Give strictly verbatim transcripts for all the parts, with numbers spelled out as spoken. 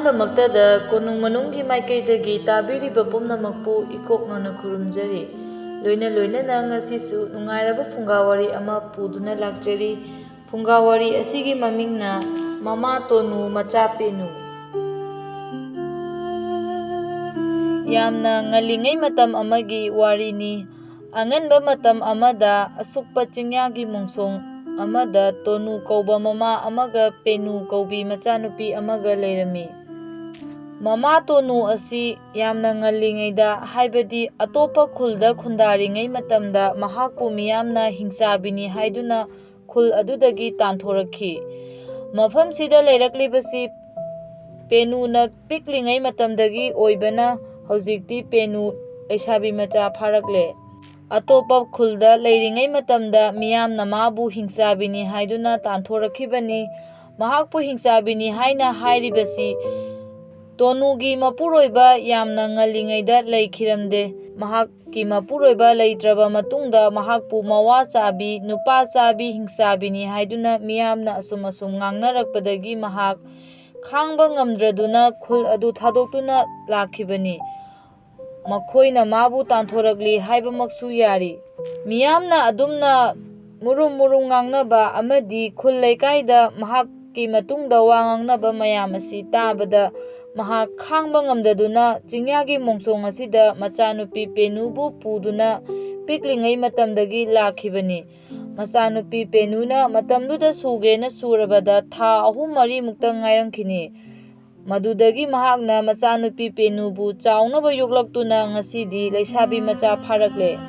ꯗꯃꯛꯇꯗ ꯀꯣꯅꯨꯡ ꯃꯅꯨꯡꯒꯤ ꯃꯥꯏꯀꯩꯗꯒꯤ ꯇꯥꯕꯤꯔꯤꯕ ꯄꯨꯝꯅꯃꯛꯄꯨ ꯏꯀꯣꯛꯅꯅ ꯈꯨꯔꯨꯝꯖꯔꯤ꯫ ꯂꯣꯏꯅ ꯂꯣꯏꯅꯅ ꯉꯁꯤꯁꯨ ꯅꯨꯡꯉꯥꯏꯔꯕ ꯐꯨꯡꯒꯥ ꯋꯥꯔꯤ ꯑꯃ ꯄꯨꯗꯨꯅ ꯂꯥꯛꯆꯔꯤ꯫ ꯐꯨꯡꯒꯥ ꯋꯥꯔꯤ ꯑꯁꯤꯒꯤ ꯃꯃꯤꯡꯅ ꯃꯃꯥ ꯇꯣꯅꯨ ꯃꯆꯥ ꯄꯦꯅꯨ꯫ ꯌꯥꯝꯅ ꯉꯜꯂꯤꯉꯩ ꯃꯇꯝ ꯑꯃꯒꯤ ꯋꯥꯔꯤꯅꯤ꯫ ꯑꯉꯟꯕ ꯃꯇꯝ ꯑꯃꯗ ꯑꯁꯨꯛꯄ ꯆꯤꯡꯌꯥꯒꯤ ꯃꯣꯡꯁꯣꯡ ꯑꯃꯗ ꯇꯣꯅꯨ ꯀꯧꯕ ꯃꯃꯥ ꯑꯃꯒ ꯄꯦꯅꯨ ꯀꯧꯕꯤ ꯃꯆꯥꯅꯨꯄꯤ ꯑꯃꯒ ꯂꯩꯔꯝꯃꯤ꯫ ꯃꯃꯥ ꯇꯣꯅꯨ ꯑꯁꯤ ꯌꯥꯝꯅ ꯉꯜꯂꯤꯉꯩꯗ, ꯍꯥꯏꯕꯗꯤ ꯑꯇꯣꯞꯄ ꯈꯨꯜꯗ ꯈꯨꯟꯗꯥꯔꯤꯉꯩ ꯃꯇꯝꯗ ꯃꯍꯥꯛꯄꯨ ꯃꯤꯌꯥꯝꯅ ꯍꯤꯡꯆꯥꯕꯤꯅꯤ ꯍꯥꯏꯗꯨꯅ ꯈꯨꯜ ꯑꯗꯨꯗꯒꯤ ꯇꯥꯟꯊꯣꯔꯛꯈꯤ꯫ ꯃꯐꯝꯁꯤꯗ ꯂꯩꯔꯛꯂꯤꯕꯁꯤ ꯄꯦꯅꯨꯅ ꯄꯤꯛꯂꯤꯉꯩ ꯃꯇꯝꯗꯒꯤ ꯑꯣꯏꯕꯅ ꯍꯧꯖꯤꯛꯇꯤ ꯄꯦꯅꯨ ꯂꯩꯁꯥꯕꯤ ꯃꯆꯥ ꯐꯥꯔꯛꯂꯦ꯫ ꯑꯇꯣꯞꯄ ꯈꯨꯜꯗ ꯂꯩꯔꯤꯉꯩ ꯃꯇꯝꯗ ꯃꯤꯌꯥꯝꯅ ꯃꯥꯕꯨ ꯍꯤꯡꯆꯥꯕꯤꯅꯤ ꯍꯥꯏꯗꯨꯅ ꯇꯥꯟꯊꯣꯔꯛꯈꯤꯕꯅꯤ꯫ ꯃꯍꯥꯛꯄꯨ ꯍꯤꯡꯆꯥꯕꯤꯅꯤ ꯍꯥꯏꯅ ꯍꯥꯏꯔꯤꯕꯁꯤ ꯇꯣꯅꯨꯒꯤ ꯃꯄꯨꯔꯣꯏꯕ ꯌꯥꯝꯅ ꯉꯜꯂꯤꯉꯩꯗ ꯂꯩꯈꯤꯔꯝꯗꯦ꯫ ꯃꯍꯥꯛꯀꯤ ꯃꯄꯨꯔꯣꯏꯕ ꯂꯩꯇ꯭ꯔꯕ ꯃꯇꯨꯡꯗ ꯃꯍꯥꯛꯄꯨ ꯃꯋꯥ ꯆꯥꯕꯤ, ꯅꯨꯄꯥ ꯆꯥꯕꯤ, ꯍꯤꯡꯆꯥꯕꯤꯅꯤ ꯍꯥꯏꯗꯨꯅ ꯃꯤꯌꯥꯝꯅ ꯑꯁꯨꯝ ꯑꯁꯨꯝ ꯉꯥꯡꯅꯔꯛꯄꯗꯒꯤ ꯃꯍꯥꯛ ꯈꯥꯡꯕ ꯉꯝꯗ꯭ꯔꯗꯨꯅ ꯈꯨꯜ ꯑꯗꯨ ꯊꯥꯗꯣꯛꯇꯨꯅ ꯂꯥꯛꯈꯤꯕꯅꯤ꯫ ꯃꯈꯣꯏꯅ ꯃꯥꯕꯨ ꯇꯥꯟꯊꯣꯔꯛꯂꯤ ꯍꯥꯏꯕꯃꯛꯁꯨ ꯌꯥꯔꯤ꯫ ꯃꯤꯌꯥꯝꯅ ꯑꯗꯨꯝꯅ ꯃꯨꯔꯨꯝ ꯃꯨꯔꯨꯝ ꯉꯥꯡꯅꯕ ꯑꯃꯗꯤ ꯈꯨꯜ ꯂꯩꯀꯥꯏꯗ ꯃꯍꯥꯛꯀꯤ ꯃꯇꯨꯡꯗ ꯋꯥ ꯉꯥꯡꯅꯕ ꯃꯌꯥꯝ ꯑꯁꯤ ꯇꯥꯕꯗ ꯃꯍꯥꯛ ꯈꯥꯡꯕ ꯉꯝꯗꯗꯨꯅ ꯆꯤꯡꯌꯥꯒꯤ ꯃꯣꯡꯁꯣꯡ ꯑꯁꯤꯗ ꯃꯆꯥꯅꯨꯄꯤ ꯄꯦꯅꯨꯕꯨ ꯄꯨꯗꯨꯅ ꯄꯤꯛꯂꯤꯉꯩ ꯃꯇꯝꯗꯒꯤ ꯂꯥꯛꯈꯤꯕꯅꯤ꯫ ꯃꯆꯥꯅꯨꯄꯤ ꯄꯦꯅꯨꯅ ꯃꯇꯝꯗꯨꯗ ꯁꯨꯒꯦꯅ ꯁꯨꯔꯕꯗ ꯊꯥ ꯑꯍꯨꯝ ꯃꯔꯤꯃꯨꯛꯇ ꯉꯥꯏꯔꯝꯈꯤꯅꯤ꯫ ꯃꯗꯨꯗꯒꯤ ꯃꯍꯥꯛꯅ ꯃꯆꯥꯅꯨꯄꯤ ꯄꯦꯅꯨꯕꯨ ꯆꯥꯎꯅꯕ ꯌꯣꯛꯂꯛꯇꯨꯅ ꯉꯁꯤꯗꯤ ꯂꯩꯁꯥꯕꯤ ꯃꯆꯥ ꯐꯥꯔꯛꯂꯦ꯫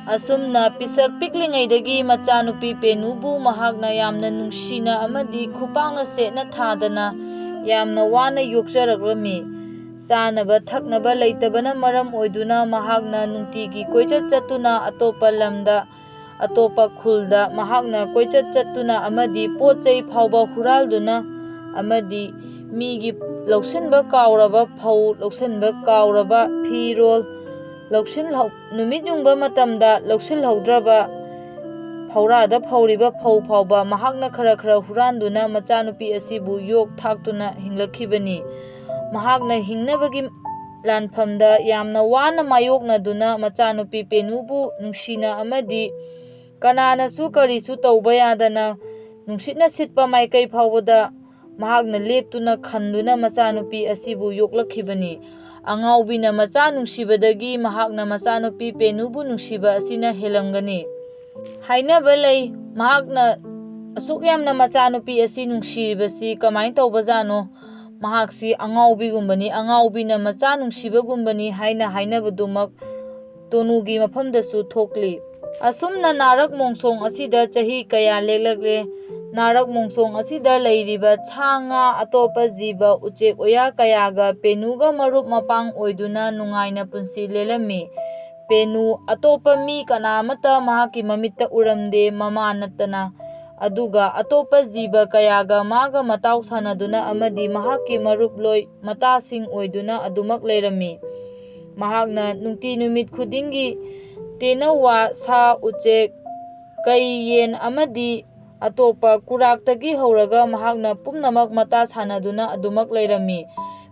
ꯑꯁꯨꯝꯅ ꯄꯤꯁꯛ ꯄꯤꯛꯂꯤꯉꯩꯗꯒꯤ ꯃꯆꯥꯅꯨꯄꯤ ꯄꯦꯅꯨꯕꯨ ꯃꯍꯥꯛꯅ ꯌꯥꯝꯅ ꯅꯨꯡꯁꯤꯅ ꯑꯃꯗꯤ ꯈꯨꯄꯥꯛꯅ ꯁꯦꯠꯅ ꯊꯥꯗꯅ ꯌꯥꯝꯅ ꯋꯥꯅ ꯌꯣꯛꯆꯔꯛꯂꯝꯃꯤ꯫ ꯆꯥꯅꯕ ꯊꯛꯅꯕ ꯂꯩꯇꯕꯅ ꯃꯔꯝ ꯑꯣꯏꯗꯨꯅ ꯃꯍꯥꯛꯅ ꯅꯨꯡꯇꯤꯒꯤ ꯀꯣꯏꯆꯠ ꯆꯠꯇꯨꯅ ꯑꯇꯣꯞꯄ ꯂꯝꯗ, ꯑꯇꯣꯞꯄ ꯈꯨꯜꯗ ꯃꯍꯥꯛꯅ ꯀꯣꯏꯆꯠ ꯆꯠꯇꯨꯅ ꯑꯃꯗꯤ ꯄꯣꯠ ꯆꯩ ꯐꯥꯎꯕ ꯍꯨꯔꯥꯜꯗꯨꯅ ꯑꯃꯗꯤ ꯃꯤꯒꯤ ꯂꯧꯁꯤꯟꯕ ꯀꯥꯎꯔꯕ ꯐꯧ, ꯂꯧꯁꯤꯟꯕ ꯀꯥꯎꯔꯕ ꯐꯤꯔꯣꯜ, ꯂꯧꯁꯤꯜꯍꯧ-, ꯅꯨꯃꯤꯠ ꯌꯨꯡꯕ ꯃꯇꯝꯗ ꯂꯧꯁꯤꯜꯍꯧꯗ꯭ꯔꯕ ꯐꯧꯔꯥꯗ ꯐꯧꯔꯤꯕ ꯐꯧ ꯐꯥꯎꯕ ꯃꯍꯥꯛꯅ ꯈꯔ ꯈꯔ ꯍꯨꯔꯥꯟꯗꯨꯅ ꯃꯆꯥꯅꯨꯄꯤ ꯑꯁꯤꯕꯨ ꯌꯣꯛ ꯊꯥꯛꯇꯨꯅ ꯍꯤꯡꯂꯛꯈꯤꯕꯅꯤ꯫ ꯃꯍꯥꯛꯅ ꯍꯤꯡꯅꯕꯒꯤ ꯂꯥꯟꯐꯝꯗ ꯌꯥꯝꯅ ꯋꯥꯅ ꯃꯥꯌꯣꯛꯅꯗꯨꯅ ꯃꯆꯥꯅꯨꯄꯤ ꯄꯦꯅꯨꯕꯨ ꯅꯨꯡꯁꯤꯅ ꯑꯃꯗꯤ ꯀꯅꯥꯅꯁꯨ ꯀꯔꯤꯁꯨ ꯇꯧꯕ ꯌꯥꯗꯅ ꯅꯨꯡꯁꯤꯠꯅ ꯁꯤꯠꯄ ꯃꯥꯏꯀꯩ ꯐꯥꯎꯕꯗ ꯃꯍꯥꯛꯅ ꯂꯦꯞꯇꯨꯅ ꯈꯟꯗꯨꯅ ꯃꯆꯥꯅꯨꯄꯤ ꯑꯁꯤꯕꯨ ꯌꯣꯛꯂꯛꯈꯤꯕꯅꯤ꯫ ꯑꯉꯥꯎꯕꯤꯅ ꯃꯆꯥ ꯅꯨꯡꯁꯤꯕꯗꯒꯤ ꯃꯍꯥꯛꯅ ꯃꯆꯥꯅꯨꯄꯤ ꯄꯦꯅꯨꯕꯨ ꯅꯨꯡꯁꯤꯕ ꯑꯁꯤꯅ ꯍꯦꯜꯂꯝꯒꯅꯤ꯫ ꯍꯥꯏꯅꯕ ꯂꯩ, ꯃꯍꯥꯛꯅ ꯑꯁꯨꯛ ꯌꯥꯝꯅ ꯃꯆꯥꯅꯨꯄꯤ ꯑꯁꯤ ꯅꯨꯡꯁꯤꯔꯤꯕꯁꯤ ꯀꯃꯥꯏꯅ ꯇꯧꯕꯖꯥꯠꯅꯣ? ꯃꯍꯥꯛꯁꯤ ꯑꯉꯥꯎꯕꯤꯒꯨꯝꯕꯅꯤ, ꯑꯉꯥꯎꯕꯤꯅ ꯃꯆꯥ ꯅꯨꯡꯁꯤꯕꯒꯨꯝꯕꯅꯤ ꯍꯥꯏꯅ ꯍꯥꯏꯅꯕꯗꯨꯃꯛ ꯇꯣꯅꯨꯒꯤ ꯃꯐꯝꯗꯁꯨ ꯊꯣꯛꯂꯤ꯫ ꯑꯁꯨꯝꯅ ꯅꯥꯔꯛ ꯃꯣꯡꯁꯣꯡ ꯑꯁꯤꯗ ꯆꯍꯤ ꯀꯌꯥ ꯂꯦꯛꯂꯛꯂꯦ꯫ ꯅꯥꯔꯛ ꯃꯣꯡꯁꯣꯡ ꯑꯁꯤꯗ ꯂꯩꯔꯤꯕ ꯁꯥ ꯉꯥ, ꯑꯇꯣꯞꯄ ꯖꯤꯕ, ꯎꯆꯦꯛ ꯋꯥꯌꯥ ꯀꯌꯥꯒ ꯄꯦꯅꯨꯒ ꯃꯔꯨꯞ ꯃꯄꯥꯡ ꯑꯣꯏꯗꯨꯅ ꯅꯨꯡꯉꯥꯏꯅ ꯄꯨꯟꯁꯤ ꯂꯦꯜꯂꯝꯃꯤ꯫ ꯄꯦꯅꯨ ꯑꯇꯣꯞꯄ ꯃꯤ ꯀꯅꯥ ꯑꯃꯠꯇ ꯃꯍꯥꯛꯀꯤ ꯃꯃꯤꯠꯇ ꯎꯔꯝꯗꯦ, ꯃꯃꯥ ꯅꯠꯇꯅ꯫ ꯑꯗꯨꯒ ꯑꯇꯣꯞꯄ ꯖꯤꯕ ꯀꯌꯥꯒ ꯃꯥꯒ ꯃꯇꯥꯎ ꯁꯥꯟꯅꯗꯨꯅ ꯑꯃꯗꯤ ꯃꯍꯥꯛꯀꯤ ꯃꯔꯨꯞꯂꯣꯏ ꯃꯇꯥꯁꯤꯡ ꯑꯣꯏꯗꯨꯅ ꯑꯗꯨꯃꯛ ꯂꯩꯔꯝꯃꯤ꯫ ꯃꯍꯥꯛꯅ ꯅꯨꯡꯇꯤ ꯅꯨꯃꯤꯠ ꯈꯨꯗꯤꯡꯒꯤ ꯇꯦꯅꯋꯥ, ꯁꯥ, ꯎꯆꯦꯛ, ꯀꯩ, ꯌꯦꯟ ꯑꯃꯗꯤ ꯑꯇꯣꯞꯄ ꯀꯨꯔꯥꯛꯇꯒꯤ ꯍꯧꯔꯒ ꯃꯍꯥꯛꯅ ꯄꯨꯝꯅꯃꯛ ꯃꯇꯥ ꯁꯥꯟꯅꯗꯨꯅ ꯑꯗꯨꯃꯛ ꯂꯩꯔꯝꯃꯤ꯫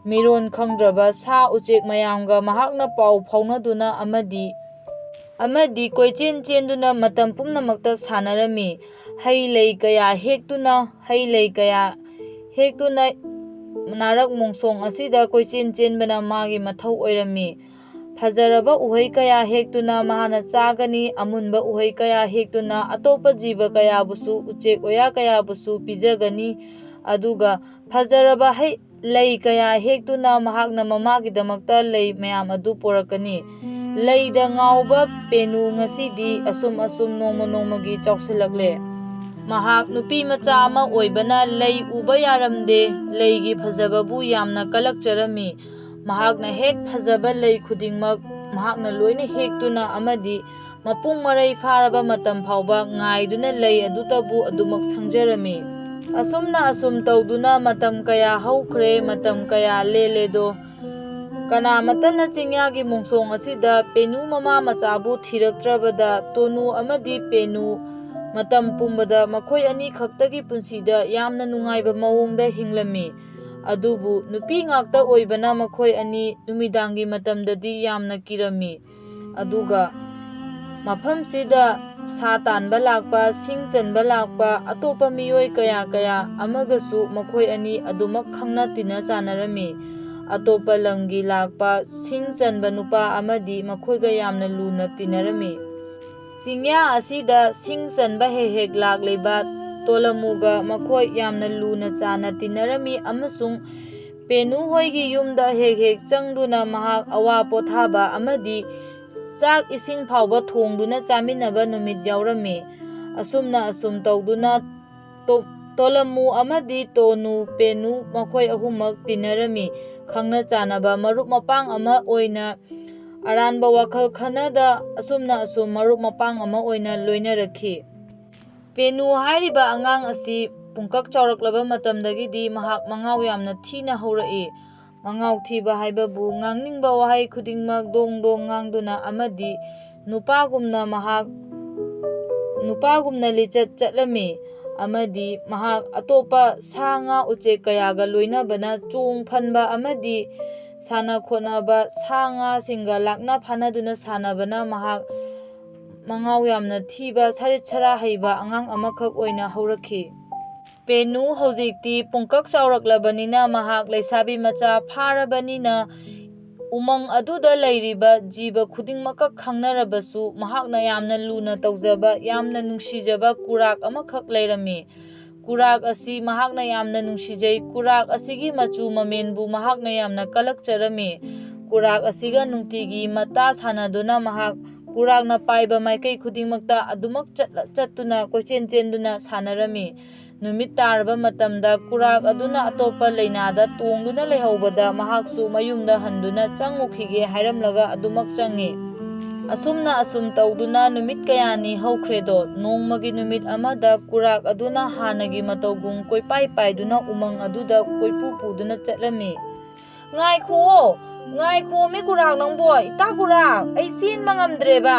ꯃꯤꯔꯣꯟ ꯈꯪꯗ꯭ꯔꯕ ꯁꯥ ꯎꯆꯦꯛ ꯃꯌꯥꯝꯒ ꯃꯍꯥꯛꯅ ꯄꯥꯎ ꯐꯥꯎꯅꯗꯨꯅ ꯑꯃꯗꯤ, ꯑꯃꯗꯤ ꯀꯣꯏꯆꯦꯟ ꯆꯦꯟꯗꯨꯅ ꯃꯇꯝ ꯄꯨꯝꯅꯃꯛꯇ ꯁꯥꯟꯅꯔꯝꯃꯤ꯫ ꯍꯩ ꯂꯩ ꯀꯌꯥ ꯍꯦꯛꯇꯨꯅ, ꯍꯩ ꯂꯩ ꯀꯌꯥ ꯍꯦꯛꯇꯨꯅ ꯅꯥꯔꯛ ꯃꯣꯡꯁꯣꯡ ꯑꯁꯤꯗ ꯀꯣꯏꯆꯦꯟ ꯆꯦꯟꯕꯅ ꯃꯥꯒꯤ ꯃꯊꯧ ꯑꯣꯏꯔꯝꯃꯤ꯫ ꯐꯖꯔꯕ ꯎꯍꯩ ꯀꯌꯥ ꯍꯦꯛꯇꯨꯅ ꯃꯍꯥꯛꯅ ꯆꯥꯒꯅꯤ, ꯑꯃꯨꯟꯕ ꯎꯍꯩ ꯀꯌꯥ ꯍꯦꯛꯇꯨꯅ ꯑꯇꯣꯞꯄ ꯖꯤꯕ ꯀꯌꯥꯕꯨꯁꯨ, ꯎꯆꯦꯛ ꯋꯥꯌꯥ ꯀꯌꯥꯕꯨꯁꯨ ꯄꯤꯖꯒꯅꯤ꯫ ꯑꯗꯨꯒ ꯐꯖꯔꯕ ꯍꯩ, ꯂꯩ ꯀꯌꯥ ꯍꯦꯛꯇꯨꯅ ꯃꯍꯥꯛꯅ ꯃꯃꯥꯒꯤꯗꯃꯛꯇ ꯂꯩ ꯃꯌꯥꯝ ꯑꯗꯨ ꯄꯣꯔꯛꯀꯅꯤ꯫ ꯂꯩꯗ ꯉꯥꯎꯕ ꯄꯦꯅꯨ ꯉꯁꯤꯗꯤ ꯑꯁꯨꯝ ꯑꯁꯨꯝ ꯅꯣꯡꯃ ꯅꯣꯡꯃꯒꯤ ꯆꯥꯎꯁꯤꯜꯂꯛꯂꯦ꯫ ꯃꯍꯥꯛ ꯅꯨꯄꯤ ꯃꯆꯥ ꯑꯃ ꯑꯣꯏꯕꯅ ꯂꯩ ꯎꯕ ꯌꯥꯔꯝꯗꯦ꯫ ꯂꯩꯒꯤ ꯐꯖꯕꯕꯨ ꯌꯥꯝꯅ ꯀꯂꯛꯆꯔꯝꯃꯤ꯫ ꯃꯍꯥꯛꯅ ꯍꯦꯛ ꯐꯖꯕ ꯂꯩ ꯈꯨꯗꯤꯡꯃꯛ ꯃꯍꯥꯛꯅ ꯂꯣꯏꯅ ꯍꯦꯛꯇꯨꯅ ꯑꯃꯗꯤ ꯃꯄꯨꯡ ꯃꯔꯩ ꯐꯥꯔꯕ ꯃꯇꯝ ꯐꯥꯎꯕ ꯉꯥꯏꯗꯨꯅ ꯂꯩ ꯑꯗꯨꯇꯕꯨ ꯑꯗꯨꯃꯛ ꯁꯪꯖꯔꯝꯃꯤ꯫ ꯑꯁꯨꯝꯅ ꯑꯁꯨꯝ ꯇꯧꯗꯨꯅ ꯃꯇꯝ ꯀꯌꯥ ꯍꯧꯈ꯭ꯔꯦ, ꯃꯇꯝ ꯀꯌꯥ ꯂꯦꯜꯂꯦꯗꯣ꯫ ꯀꯅꯥꯃꯠꯇꯅ ꯆꯤꯡꯌꯥꯒꯤ ꯃꯣꯡꯁꯣꯡ ꯑꯁꯤꯗ ꯄꯦꯅꯨ ꯃꯃꯥ ꯃꯆꯥꯕꯨ ꯊꯤꯔꯛꯇ꯭ꯔꯕꯗ ꯇꯣꯅꯨ ꯑꯃꯗꯤ ꯄꯦꯅꯨ ꯃꯇꯝ ꯄꯨꯝꯕꯗ ꯃꯈꯣꯏ ꯑꯅꯤ ꯈꯛꯇꯒꯤ ꯄꯨꯟꯁꯤꯗ ꯌꯥꯝꯅ ꯅꯨꯡꯉꯥꯏꯕ ꯃꯑꯣꯡꯗ ꯍꯤꯡꯂꯝꯃꯤ꯫ ꯑꯗꯨꯕꯨ ꯅꯨꯄꯤ ꯉꯥꯛꯇ ꯑꯣꯏꯕꯅ ꯃꯈꯣꯏ ꯑꯅꯤ ꯅꯨꯃꯤꯗꯥꯡꯒꯤ ꯃꯇꯝꯗꯗꯤ ꯌꯥꯝꯅ ꯀꯤꯔꯝꯃꯤ꯫ ꯑꯗꯨꯒ ꯃꯐꯝꯁꯤꯗ ꯁꯥ ꯇꯥꯟꯕ ꯂꯥꯛꯄ, ꯁꯤꯡ ꯆꯟꯕ ꯂꯥꯛꯄ ꯑꯇꯣꯞꯄ ꯃꯤꯑꯣꯏ ꯀꯌꯥ ꯀꯌꯥ ꯑꯃꯒꯁꯨ ꯃꯈꯣꯏ ꯑꯅꯤ ꯑꯗꯨꯃꯛ ꯈꯪꯅ ꯇꯤꯟꯅ ꯆꯥꯟꯅꯔꯝꯃꯤ꯫ ꯑꯇꯣꯞꯄ ꯂꯝꯒꯤ ꯂꯥꯛꯄ ꯁꯤꯡ ꯆꯟꯕ ꯅꯨꯄꯥ ꯑꯃꯗꯤ ꯃꯈꯣꯏꯒ ꯌꯥꯝꯅ ꯂꯨꯅ ꯇꯤꯟꯅꯔꯝꯃꯤ꯫ ꯆꯤꯡꯌꯥ ꯑꯁꯤꯗ ꯁꯤꯡ ꯆꯟꯕ ꯍꯦꯛ ꯍꯦꯛ ꯂꯥꯛꯂꯤꯕ ꯇꯣꯂꯃꯨꯒ ꯃꯈꯣꯏ ꯌꯥꯝꯅ ꯂꯨꯅ ꯆꯥꯟꯅ ꯇꯤꯟꯅꯔꯝꯃꯤ ꯑꯃꯁꯨꯡ ꯄꯦꯅꯨ ꯍꯣꯏꯒꯤ ꯌꯨꯝꯗ ꯍꯦꯛ ꯍꯦꯛ ꯆꯪꯗꯨꯅ ꯃꯍꯥꯛ ꯑꯋꯥ ꯄꯣꯊꯥꯕ ꯑꯃꯗꯤ ꯆꯥꯛ ꯏꯁꯤꯡ ꯐꯥꯎꯕ ꯊꯣꯡꯗꯨꯅ ꯆꯥꯃꯤꯟꯅꯕ ꯅꯨꯃꯤꯠ ꯌꯥꯎꯔꯝꯃꯤ꯫ ꯑꯁꯨꯝꯅ ꯑꯁꯨꯝ ꯇꯧꯗꯨꯅ ꯇꯣ-, ꯇꯣꯂꯃꯨ ꯑꯃꯗꯤ ꯇꯣꯅꯨ ꯄꯦꯅꯨ ꯃꯈꯣꯏ ꯑꯍꯨꯝꯃꯛ ꯇꯤꯟꯅꯔꯝꯃꯤ꯫ ꯈꯪꯅ ꯆꯥꯟꯅꯕ ꯃꯔꯨꯞ ꯃꯄꯥꯡ ꯑꯃ ꯑꯣꯏꯅ ꯑꯔꯥꯟꯕ ꯋꯥꯈꯜ ꯈꯟꯅꯗ ꯑꯁꯨꯝꯅ ꯑꯁꯨꯝ ꯃꯔꯨꯞ ꯃꯄꯥꯡ ꯑꯃ ꯑꯣꯏꯅ ꯂꯣꯏꯅꯔꯛꯈꯤ꯫ ꯄꯦꯅꯨ ꯍꯥꯏꯔꯤꯕ ꯑꯉꯥꯡ ꯑꯁꯤ ꯄꯨꯡꯀꯛ ꯆꯥꯎꯔꯛꯂꯕ ꯃꯇꯝꯗꯒꯤꯗꯤ ꯃꯍꯥꯛ ꯃꯉꯥꯎ ꯌꯥꯝꯅ ꯊꯤꯅ ꯍꯧꯔꯛꯏ꯫ ꯃꯉꯥꯎ ꯊꯤꯕ ꯍꯥꯏꯕꯕꯨ ꯉꯥꯡꯅꯤꯡꯕ ꯋꯥꯍꯩ ꯈꯨꯗꯤꯡꯃꯛ ꯗꯣꯡ ꯗꯣꯡ ꯉꯥꯡꯗꯨꯅ ꯑꯃꯗꯤ ꯅꯨꯄꯥꯒꯨꯝꯅ ꯃꯍꯥꯛ, ꯅꯨꯄꯥꯒꯨꯝꯅ ꯂꯤꯆꯠ ꯆꯠꯂꯝꯃꯤ꯫ ꯑꯃꯗꯤ ꯃꯍꯥꯛ ꯑꯇꯣꯞꯄ ꯁꯥ ꯉꯥ ꯎꯆꯦꯛ ꯀꯌꯥꯒ ꯂꯣꯏꯅꯕꯅ ꯆꯣꯡ ꯐꯟꯕ ꯑꯃꯗꯤ ꯁꯥꯟꯅ ꯈꯣꯠꯅꯕ ꯁꯥ ꯉꯥꯁꯤꯡꯒ ꯂꯥꯛꯅ ꯐꯥꯅꯗꯨꯅ ꯁꯥꯟꯅꯕꯅ ꯃꯍꯥꯛ ꯃꯉꯥꯎ ꯌꯥꯝꯅ ꯊꯤꯕ, ꯁꯥꯔꯤꯠ ꯁꯔꯥ ꯍꯩꯕ ꯑꯉꯥꯡ ꯑꯃꯈꯛ ꯑꯣꯏꯅ ꯍꯧꯔꯛꯈꯤ꯫ ꯄꯦꯅꯨ ꯍꯧꯖꯤꯛꯇꯤ ꯄꯨꯡꯀꯛ ꯆꯥꯎꯔꯛꯂꯕꯅꯤꯅ ꯃꯍꯥꯛ ꯂꯩꯁꯥꯕꯤ ꯃꯆꯥ ꯐꯥꯔꯕꯅꯤꯅ ꯎꯃꯪ ꯑꯗꯨꯗ ꯂꯩꯔꯤꯕ ꯖꯤꯕ ꯈꯨꯗꯤꯡꯃꯛꯀ ꯈꯪꯅꯔꯕꯁꯨ ꯃꯍꯥꯛꯅ ꯌꯥꯝꯅ ꯂꯨꯅ ꯇꯧꯖꯕ, ꯌꯥꯝꯅ ꯅꯨꯡꯁꯤꯖꯕ ꯀꯨꯔꯥꯛ ꯑꯃꯈꯛ ꯂꯩꯔꯝꯃꯤ꯫ ꯀꯨꯔꯥꯛ ꯑꯁꯤ ꯃꯍꯥꯛꯅ ꯌꯥꯝꯅ ꯅꯨꯡꯁꯤꯖꯩ꯫ ꯀꯨꯔꯥꯛ ꯑꯁꯤꯒꯤ ꯃꯆꯨ ꯃꯃꯦꯟꯕꯨ ꯃꯍꯥꯛꯅ ꯌꯥꯝꯅ ꯀꯂꯛꯆꯔꯝꯃꯤ꯫ ꯀꯨꯔꯥꯛ ꯑꯁꯤꯒ ꯅꯨꯡꯇꯤꯒꯤ ꯃꯇꯥ ꯁꯥꯟꯅꯗꯨꯅ ꯃꯍꯥꯛ ꯀꯨꯔꯥꯛꯅ ꯄꯥꯏꯕ ꯃꯥꯏꯀꯩ ꯈꯨꯗꯤꯡꯃꯛꯇ ꯑꯗꯨꯃꯛ ꯆꯠꯂ-, ꯆꯠꯇꯨꯅ ꯀꯣꯏꯆꯦꯟ ꯆꯦꯟꯗꯨꯅ ꯁꯥꯟꯅꯔꯝꯃꯤ꯫ ꯅꯨꯃꯤꯠ ꯇꯥꯔꯕ ꯃꯇꯝꯗ ꯀꯨꯔꯥꯛ ꯑꯗꯨꯅ ꯑꯇꯣꯞꯄ ꯂꯩꯅꯥꯗ ꯇꯣꯡꯗꯨꯅ ꯂꯩꯍꯧꯕꯗ ꯃꯍꯥꯛꯁꯨ ꯃꯌꯨꯝꯗ ꯍꯟꯗꯨꯅ ꯆꯪꯉꯨꯈꯤꯒꯦ ꯍꯥꯏꯔꯝꯂꯒ ꯑꯗꯨꯃꯛ ꯆꯪꯉꯤ꯫ ꯑꯁꯨꯝꯅ ꯑꯁꯨꯝ ꯇꯧꯗꯨꯅ ꯅꯨꯃꯤꯠ ꯀꯌꯥꯅꯤ ꯍꯧꯈ꯭ꯔꯦꯗꯣ꯫ ꯅꯣꯡꯃꯒꯤ ꯅꯨꯃꯤꯠ ꯑꯃꯗ ꯀꯨꯔꯥꯛ ꯑꯗꯨꯅ ꯍꯥꯟꯅꯒꯤ ꯃꯇꯧꯒꯨꯝ ꯀꯣꯏꯄꯥꯏ ꯄꯥꯏꯗꯨꯅ ꯎꯃꯪ ꯑꯗꯨꯗ ꯀꯣꯏꯄꯨ ꯄꯨꯗꯨꯅ ꯆꯠꯂꯝꯃꯤ꯫ "ꯉꯥꯏꯈꯨꯑꯣ, ꯉꯥꯏꯈꯨꯑꯣꯃꯤ ꯀꯨꯔꯥꯛ ꯅꯪꯕꯣ, ꯏꯇꯥ ꯀꯨꯔꯥꯛ, ꯑꯩ ꯆꯦꯟꯕ ꯉꯝꯗ꯭ꯔꯦꯕ꯫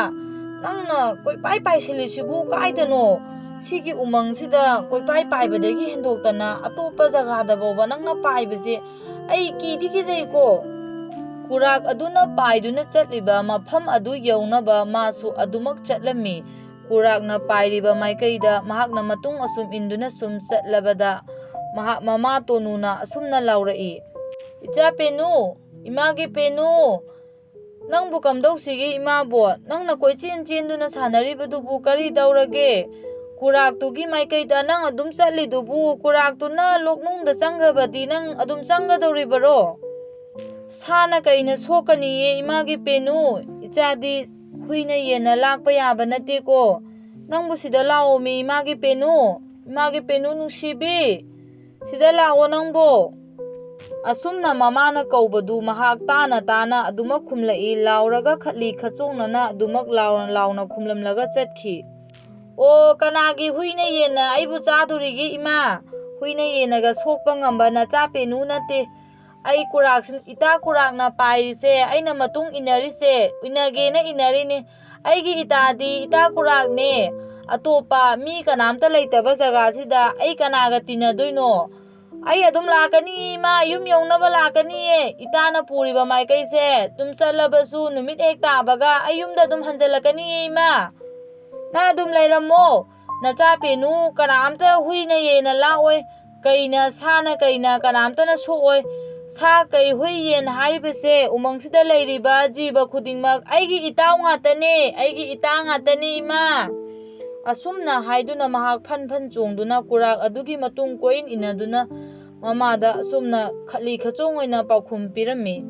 ꯅꯪꯅ ꯀꯣꯏꯄꯥꯏ ꯄꯥꯏꯁꯤꯜꯂꯤꯁꯤꯕꯨ ꯀꯥꯏꯗꯅꯣ? ꯁꯤꯒꯤ ꯎꯃꯪꯁꯤꯗ ꯀꯣꯏꯄꯥꯏ ꯄꯥꯏꯕꯗꯒꯤ ꯍꯦꯟꯗꯣꯛꯇꯅ ꯑꯇꯣꯞꯄ ꯖꯒꯥꯗ ꯐꯥꯎꯕ ꯅꯪꯅ ꯄꯥꯏꯕꯁꯦ ꯑꯩ ꯀꯤꯗꯤ ꯀꯤꯖꯩꯀꯣ꯫ ꯀꯨꯔꯥꯛ ꯑꯗꯨꯅ ꯄꯥꯏꯗꯨꯅ ꯆꯠꯂꯤꯕ ꯃꯐꯝ ꯑꯗꯨ ꯌꯧꯅꯕ ꯃꯥꯁꯨ ꯑꯗꯨꯃꯛ ꯆꯠꯂꯝꯃꯤ꯫ ꯀꯨꯔꯥꯛꯅ ꯄꯥꯏꯔꯤꯕ ꯃꯥꯏꯀꯩꯗ ꯃꯍꯥꯛꯅ ꯃꯇꯨꯡ ꯑꯁꯨꯝ ꯏꯟꯗꯨꯅ ꯁꯨꯝ ꯆꯠꯂꯕꯗ, ꯃꯍꯥꯛ ꯃꯃꯥ ꯇꯣꯅꯨꯅ ꯑꯁꯨꯝꯅ ꯂꯥꯎꯔꯛꯏ, "ꯏꯆꯥ ꯄꯦꯅꯨ, ꯏꯃꯥꯒꯤ ꯄꯦꯅꯨ, ꯅꯪꯕꯨ ꯀꯝꯗꯧꯁꯤꯒꯦ ꯏꯃꯥꯕꯣ? ꯅꯪꯅ ꯀꯣꯏꯆꯦꯟ ꯆꯦꯟꯗꯨꯅ ꯁꯥꯟꯅꯔꯤꯕꯗꯨꯕꯨ ꯀꯔꯤ ꯇꯧꯔꯒꯦ? ꯀꯨꯔꯥꯛꯇꯨꯒꯤ ꯃꯥꯏꯀꯩꯗ ꯅꯪ ꯑꯗꯨꯝ ꯆꯠꯂꯤꯗꯨꯕꯨ, ꯀꯨꯔꯥꯛꯇꯨꯅ ꯂꯣꯛꯅꯨꯡꯗ ꯆꯪꯈ꯭ꯔꯕꯗꯤ ꯅꯪ ꯑꯗꯨꯝ ꯆꯪꯒꯗꯧꯔꯤꯕꯔꯣ?" "ꯁꯥꯅ ꯀꯩꯅ ꯁꯣꯛꯀꯅꯤꯌꯦ ꯏꯃꯥꯒꯤ ꯄꯦꯅꯨ, ꯏꯆꯥꯗꯤ ꯍꯨꯏꯅ ꯌꯦꯟꯅ ꯂꯥꯛꯄ ꯌꯥꯕ ꯅꯠꯇꯦꯀꯣ꯫ ꯅꯪꯕꯨ ꯁꯤꯗ ꯂꯥꯛꯑꯣꯃꯤ ꯏꯃꯥꯒꯤ ꯄꯦꯅꯨ, ꯏꯃꯥꯒꯤ ꯄꯦꯅꯨ ꯅꯨꯡꯁꯤꯕꯤ, ꯁꯤꯗ ꯂꯥꯛꯑꯣ ꯅꯪꯕꯨ꯫" ꯑꯁꯨꯝꯅ ꯃꯃꯥꯅ ꯀꯧꯕꯗꯨ ꯃꯍꯥꯛ ꯇꯥꯅ ꯇꯥꯅ ꯑꯗꯨꯃꯛ ꯈꯨꯝꯂꯛꯏ, ꯂꯥꯎꯔꯒ ꯈꯠꯂꯤ ꯈꯆꯣꯡꯅꯅ ꯑꯗꯨꯃꯛ ꯂꯥꯎꯅ ꯂꯥꯎꯅ ꯈꯨꯝꯂꯝꯂꯒ ꯆꯠꯈꯤ꯫ "ꯑꯣ, ꯀꯅꯥꯒꯤ ꯍꯨꯏꯅ ꯌꯦꯟꯅ ꯑꯩꯕꯨ ꯆꯥꯗꯣꯔꯤꯒꯦ ꯏꯃꯥ? ꯍꯨꯏꯅ ꯌꯦꯟꯅꯒ ꯁꯣꯛꯄ ꯉꯝꯕ ꯅꯆꯥ ꯄꯦꯅꯨ ꯅꯠꯇꯦ꯫ ꯑꯩ ꯀꯨꯔꯥꯛꯁꯤ, ꯏꯇꯥ ꯀꯨꯔꯥꯛꯅ ꯄꯥꯏꯔꯤꯁꯦ, ꯑꯩꯅ ꯃꯇꯨꯡ ꯏꯟꯅꯔꯤꯁꯦ, ꯏꯟꯅꯒꯦꯅ ꯏꯟꯅꯔꯤꯅꯤ꯫ ꯑꯩꯒꯤ ꯏꯇꯥꯗꯤ ꯏꯇꯥ ꯀꯨꯔꯥꯛꯅꯦ꯫ ꯑꯇꯣꯞꯄ ꯃꯤ ꯀꯅꯥꯝꯇ ꯂꯩꯇꯕ ꯖꯒꯥꯁꯤꯗ ꯑꯩ ꯀꯅꯥꯒ ꯇꯤꯟꯅꯗꯣꯏꯅꯣ? ꯑꯩ ꯑꯗꯨꯝ ꯂꯥꯛꯀꯅꯤ ꯏꯃꯥ, ꯌꯨꯝ ꯌꯧꯅꯕ ꯂꯥꯛꯀꯅꯤꯌꯦ꯫ ꯏꯇꯥꯅ ꯄꯨꯔꯤꯕ ꯃꯥꯏꯀꯩꯁꯦ ꯑꯗꯨꯝ ꯆꯠꯂꯕꯁꯨ ꯅꯨꯃꯤꯠ ꯍꯦꯛ ꯇꯥꯕꯒ ꯑꯩ ꯌꯨꯝꯗ ꯑꯗꯨꯝ ꯍꯟꯖꯜꯂꯛꯀꯅꯤꯌꯦ ꯏꯃꯥ꯫ ꯅꯪ ꯑꯗꯨꯝ ꯂꯩꯔꯝꯃꯣ, ꯅꯆꯥ ꯄꯦꯅꯨ, ꯀꯅꯥꯝꯇ ꯍꯨꯏꯅ ꯌꯦꯟꯅ ꯂꯥꯛꯑꯣꯏ꯫ ꯀꯩꯅ, ꯁꯥꯅ ꯀꯩꯅ ꯀꯅꯥꯝꯇꯅ ꯁꯣꯛꯑꯣꯏ꯫ ꯁꯥ ꯀꯩ ꯍꯨꯏ ꯌꯦꯟ ꯍꯥꯏꯔꯤꯕꯁꯦ ꯎꯃꯪꯁꯤꯗ ꯂꯩꯔꯤꯕ ꯖꯤꯕ ꯈꯨꯗꯤꯡꯃꯛ ꯑꯩꯒꯤ ꯏꯇꯥꯎ ꯉꯥꯛꯇꯅꯦ, ꯑꯩꯒꯤ ꯏꯇꯥ ꯉꯥꯛꯇꯅꯦ ꯏꯃꯥ꯫" ꯑꯁꯨꯝꯅ ꯍꯥꯏꯗꯨꯅ ꯃꯍꯥꯛ ꯐꯟ ꯐꯟ ꯆꯣꯡꯗꯨꯅ ꯀꯨꯔꯥꯛ ꯑꯗꯨꯒꯤ ꯃꯇꯨꯡ ꯀꯣꯏꯏꯟ ꯏꯟꯅꯗꯨꯅ ꯃꯃꯥꯗ ꯑꯁꯨꯝꯅ ꯈꯠꯂꯤ ꯈꯆꯣꯡ ꯑꯣꯏꯅ ꯄꯥꯎꯈꯨꯝ ꯄꯤꯔꯝꯃꯤ꯫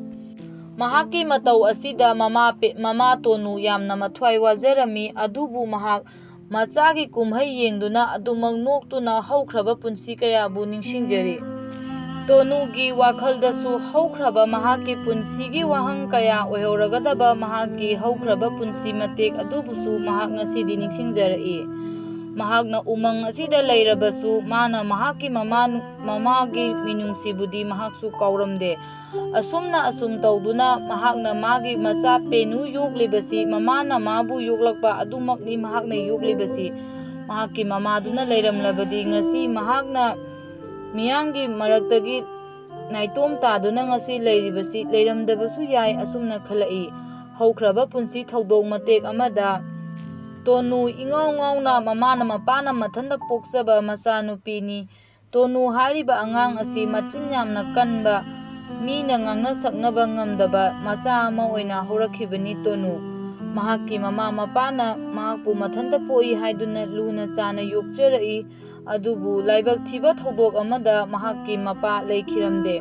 ꯃꯍꯥꯛꯀꯤ ꯃꯇꯧ ꯑꯁꯤꯗ ꯃꯃꯥ ꯄꯦ-, ꯃꯃꯥ ꯇꯣꯅꯨ ꯌꯥꯝꯅ ꯃꯊ꯭ꯋꯥꯏ ꯋꯥꯖꯔꯝꯃꯤ, ꯑꯗꯨꯕꯨ ꯃꯍꯥꯛ ꯃꯆꯥꯒꯤ ꯀꯨꯝꯍꯩ ꯌꯦꯡꯗꯨꯅ ꯑꯗꯨꯃꯛ ꯅꯣꯛꯇꯨꯅ ꯍꯧꯈ꯭ꯔꯕ ꯄꯨꯟꯁꯤ ꯀꯌꯥꯕꯨ ꯅꯤꯡꯁꯤꯡꯖꯔꯤ꯫ ꯇꯣꯅꯨꯒꯤ ꯋꯥꯈꯜꯗꯁꯨ ꯍꯧꯈ꯭ꯔꯕ ꯃꯍꯥꯛꯀꯤ ꯄꯨꯟꯁꯤꯒꯤ ꯋꯥꯍꯪ ꯀꯌꯥ ꯑꯣꯏꯍꯧꯔꯒꯗꯕ ꯃꯍꯥꯛꯀꯤ ꯍꯧꯈ꯭ꯔꯕ ꯄꯨꯟꯁꯤ ꯃꯇꯦꯛ ꯑꯗꯨꯕꯨꯁꯨ ꯃꯍꯥꯛ ꯉꯁꯤꯗꯤ ꯅꯤꯡꯁꯤꯡꯖꯔꯛꯏ꯫ ꯃꯍꯥꯛꯅ ꯎꯃꯪ ꯑꯁꯤꯗ ꯂꯩꯔꯕꯁꯨ ꯃꯥꯅ ꯃꯍꯥꯛꯀꯤ ꯃꯃꯥ-, ꯃꯃꯥꯒꯤ ꯃꯤꯅꯨꯡꯁꯤꯕꯨꯗꯤ ꯃꯍꯥꯛꯁꯨ ꯀꯥꯎꯔꯝꯗꯦ꯫ ꯑꯁꯨꯝꯅ ꯑꯁꯨꯝ ꯇꯧꯗꯨꯅ ꯃꯍꯥꯛꯅ ꯃꯥꯒꯤ ꯃꯆꯥ ꯄꯦꯅꯨ ꯌꯣꯛꯂꯤꯕꯁꯤ, ꯃꯃꯥꯅ ꯃꯥꯕꯨ ꯌꯣꯛꯂꯛꯄ ꯑꯗꯨꯃꯛꯅꯤ ꯃꯍꯥꯛꯅ ꯌꯣꯛꯂꯤꯕꯁꯤ꯫ ꯃꯍꯥꯛꯀꯤ ꯃꯃꯥꯗꯨꯅ ꯂꯩꯔꯝꯂꯕꯗꯤ ꯉꯁꯤ ꯃꯍꯥꯛꯅ ꯃꯤꯌꯥꯝꯒꯤ ꯃꯔꯛꯇꯒꯤ ꯅꯥꯏꯇꯣꯝ ꯇꯥꯗꯨꯅ ꯉꯁꯤ ꯂꯩꯔꯤꯕꯁꯤ ꯂꯩꯔꯝꯗꯕꯁꯨ ꯌꯥꯏ, ꯑꯁꯨꯝꯅ ꯈꯜꯂꯛꯏ꯫ ꯍꯧꯈ꯭ꯔꯕ ꯄꯨꯟꯁꯤ ꯊꯧꯗꯣꯛ ꯃꯇꯦꯛ ꯑꯃꯗ ꯇꯣꯅꯨ ꯏꯉꯥꯎ ꯉꯥꯎꯅ ꯃꯃꯥꯅ ꯃꯄꯥꯅ ꯃꯊꯟꯇ ꯄꯣꯛꯆꯕ ꯃꯆꯥꯅꯨꯄꯤꯅꯤ꯫ ꯇꯣꯅꯨ ꯍꯥꯏꯔꯤꯕ ꯑꯉꯥꯡ ꯑꯁꯤ ꯃꯆꯤꯟ ꯌꯥꯝꯅ ꯀꯟꯕ, ꯃꯤꯅ ꯉꯥꯡꯅ ꯁꯛꯅꯕ ꯉꯝꯗꯕ ꯃꯆꯥ ꯑꯃ ꯑꯣꯏꯅ ꯍꯧꯔꯛꯈꯤꯕꯅꯤ ꯇꯣꯅꯨ꯫ ꯃꯍꯥꯛꯀꯤ ꯃꯃꯥ ꯃꯄꯥꯅ ꯃꯍꯥꯛꯄꯨ ꯃꯊꯟꯇ ꯄꯣꯛꯏ ꯍꯥꯏꯗꯨꯅ ꯂꯨꯅ ꯆꯥꯅ ꯌꯣꯛꯆꯔꯛꯏ꯫ ꯑꯗꯨꯕꯨ ꯂꯥꯏꯕꯛ ꯊꯤꯕ ꯊꯧꯗꯣꯛ ꯑꯃꯗ ꯃꯍꯥꯛꯀꯤ ꯃꯄꯥ ꯂꯩꯈꯤꯔꯝꯗꯦ꯫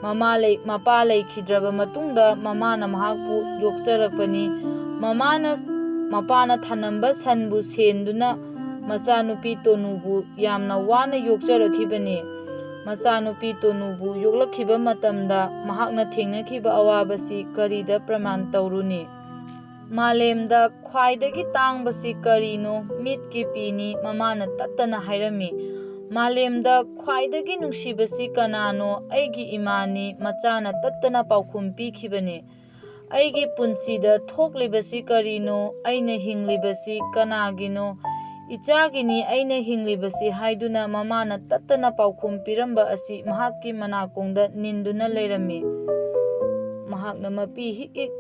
ꯃꯃꯥ ꯂꯩ-, ꯃꯄꯥ ꯂꯩꯈꯤꯗ꯭ꯔꯕ ꯃꯇꯨꯡꯗ ꯃꯃꯥꯅ ꯃꯍꯥꯛꯄꯨ ꯌꯣꯛꯆꯔꯛꯄꯅꯤ꯫ ꯃꯃꯥꯅ, ꯃꯄꯥꯅ ꯊꯅꯝꯕ ꯁꯟꯕꯨ ꯁꯦꯟꯗꯨꯅ ꯃꯆꯥꯅꯨꯄꯤ ꯇꯣꯅꯨꯕꯨ ꯌꯥꯝꯅ ꯋꯥꯅ ꯌꯣꯛꯆꯔꯛꯈꯤꯕꯅꯤ꯫ ꯃꯆꯥꯅꯨꯄꯤ ꯇꯣꯅꯨꯕꯨ ꯌꯣꯛꯂꯛꯈꯤꯕ ꯃꯇꯝꯗ ꯃꯍꯥꯛꯅ ꯊꯦꯡꯅꯈꯤꯕ ꯑꯋꯥꯕꯁꯤ ꯀꯔꯤꯗ ꯄ꯭ꯔꯃꯥꯟ ꯇꯧꯔꯨꯅꯤ? "ꯃꯥꯂꯦꯝꯗ ꯈ꯭ꯋꯥꯏꯗꯒꯤ ꯇꯥꯡꯕꯁꯤ ꯀꯔꯤꯅꯣ? ꯃꯤꯠꯀꯤ ꯄꯤꯅꯤ", ꯃꯃꯥꯅ ꯇꯠꯇꯅ ꯍꯥꯏꯔꯝꯃꯤ꯫ "ꯃꯥꯂꯦꯝꯗ ꯈ꯭ꯋꯥꯏꯗꯒꯤ ꯅꯨꯡꯁꯤꯕꯁꯤ ꯀꯅꯥꯅꯣ? ꯑꯩꯒꯤ ꯏꯃꯥꯅꯤ", ꯃꯆꯥꯅ ꯇꯠꯇꯅ ꯄꯥꯎꯈꯨꯝ ꯄꯤꯈꯤꯕꯅꯤ꯫ "ꯑꯩꯒꯤ ꯄꯨꯟꯁꯤꯗ ꯊꯣꯛꯂꯤꯕꯁꯤ ꯀꯔꯤꯅꯣ? ꯑꯩꯅ ꯍꯤꯡꯂꯤꯕꯁꯤ ꯀꯅꯥꯒꯤꯅꯣ? ꯏꯆꯥꯒꯤꯅꯤ ꯑꯩꯅ ꯍꯤꯡꯂꯤꯕꯁꯤ", ꯍꯥꯏꯗꯨꯅ ꯃꯃꯥꯅ ꯇꯠꯇꯅ ꯄꯥꯎꯈꯨꯝ ꯄꯤꯔꯝꯕ ꯑꯁꯤ ꯃꯍꯥꯛꯀꯤ ꯃꯅꯥꯀꯣꯡꯗ ꯅꯤꯟꯗꯨꯅ ꯂꯩꯔꯝꯃꯤ꯫ ꯃꯍꯥꯛꯅ ꯃꯄꯤ ꯍꯤꯛ ꯍꯤꯛ,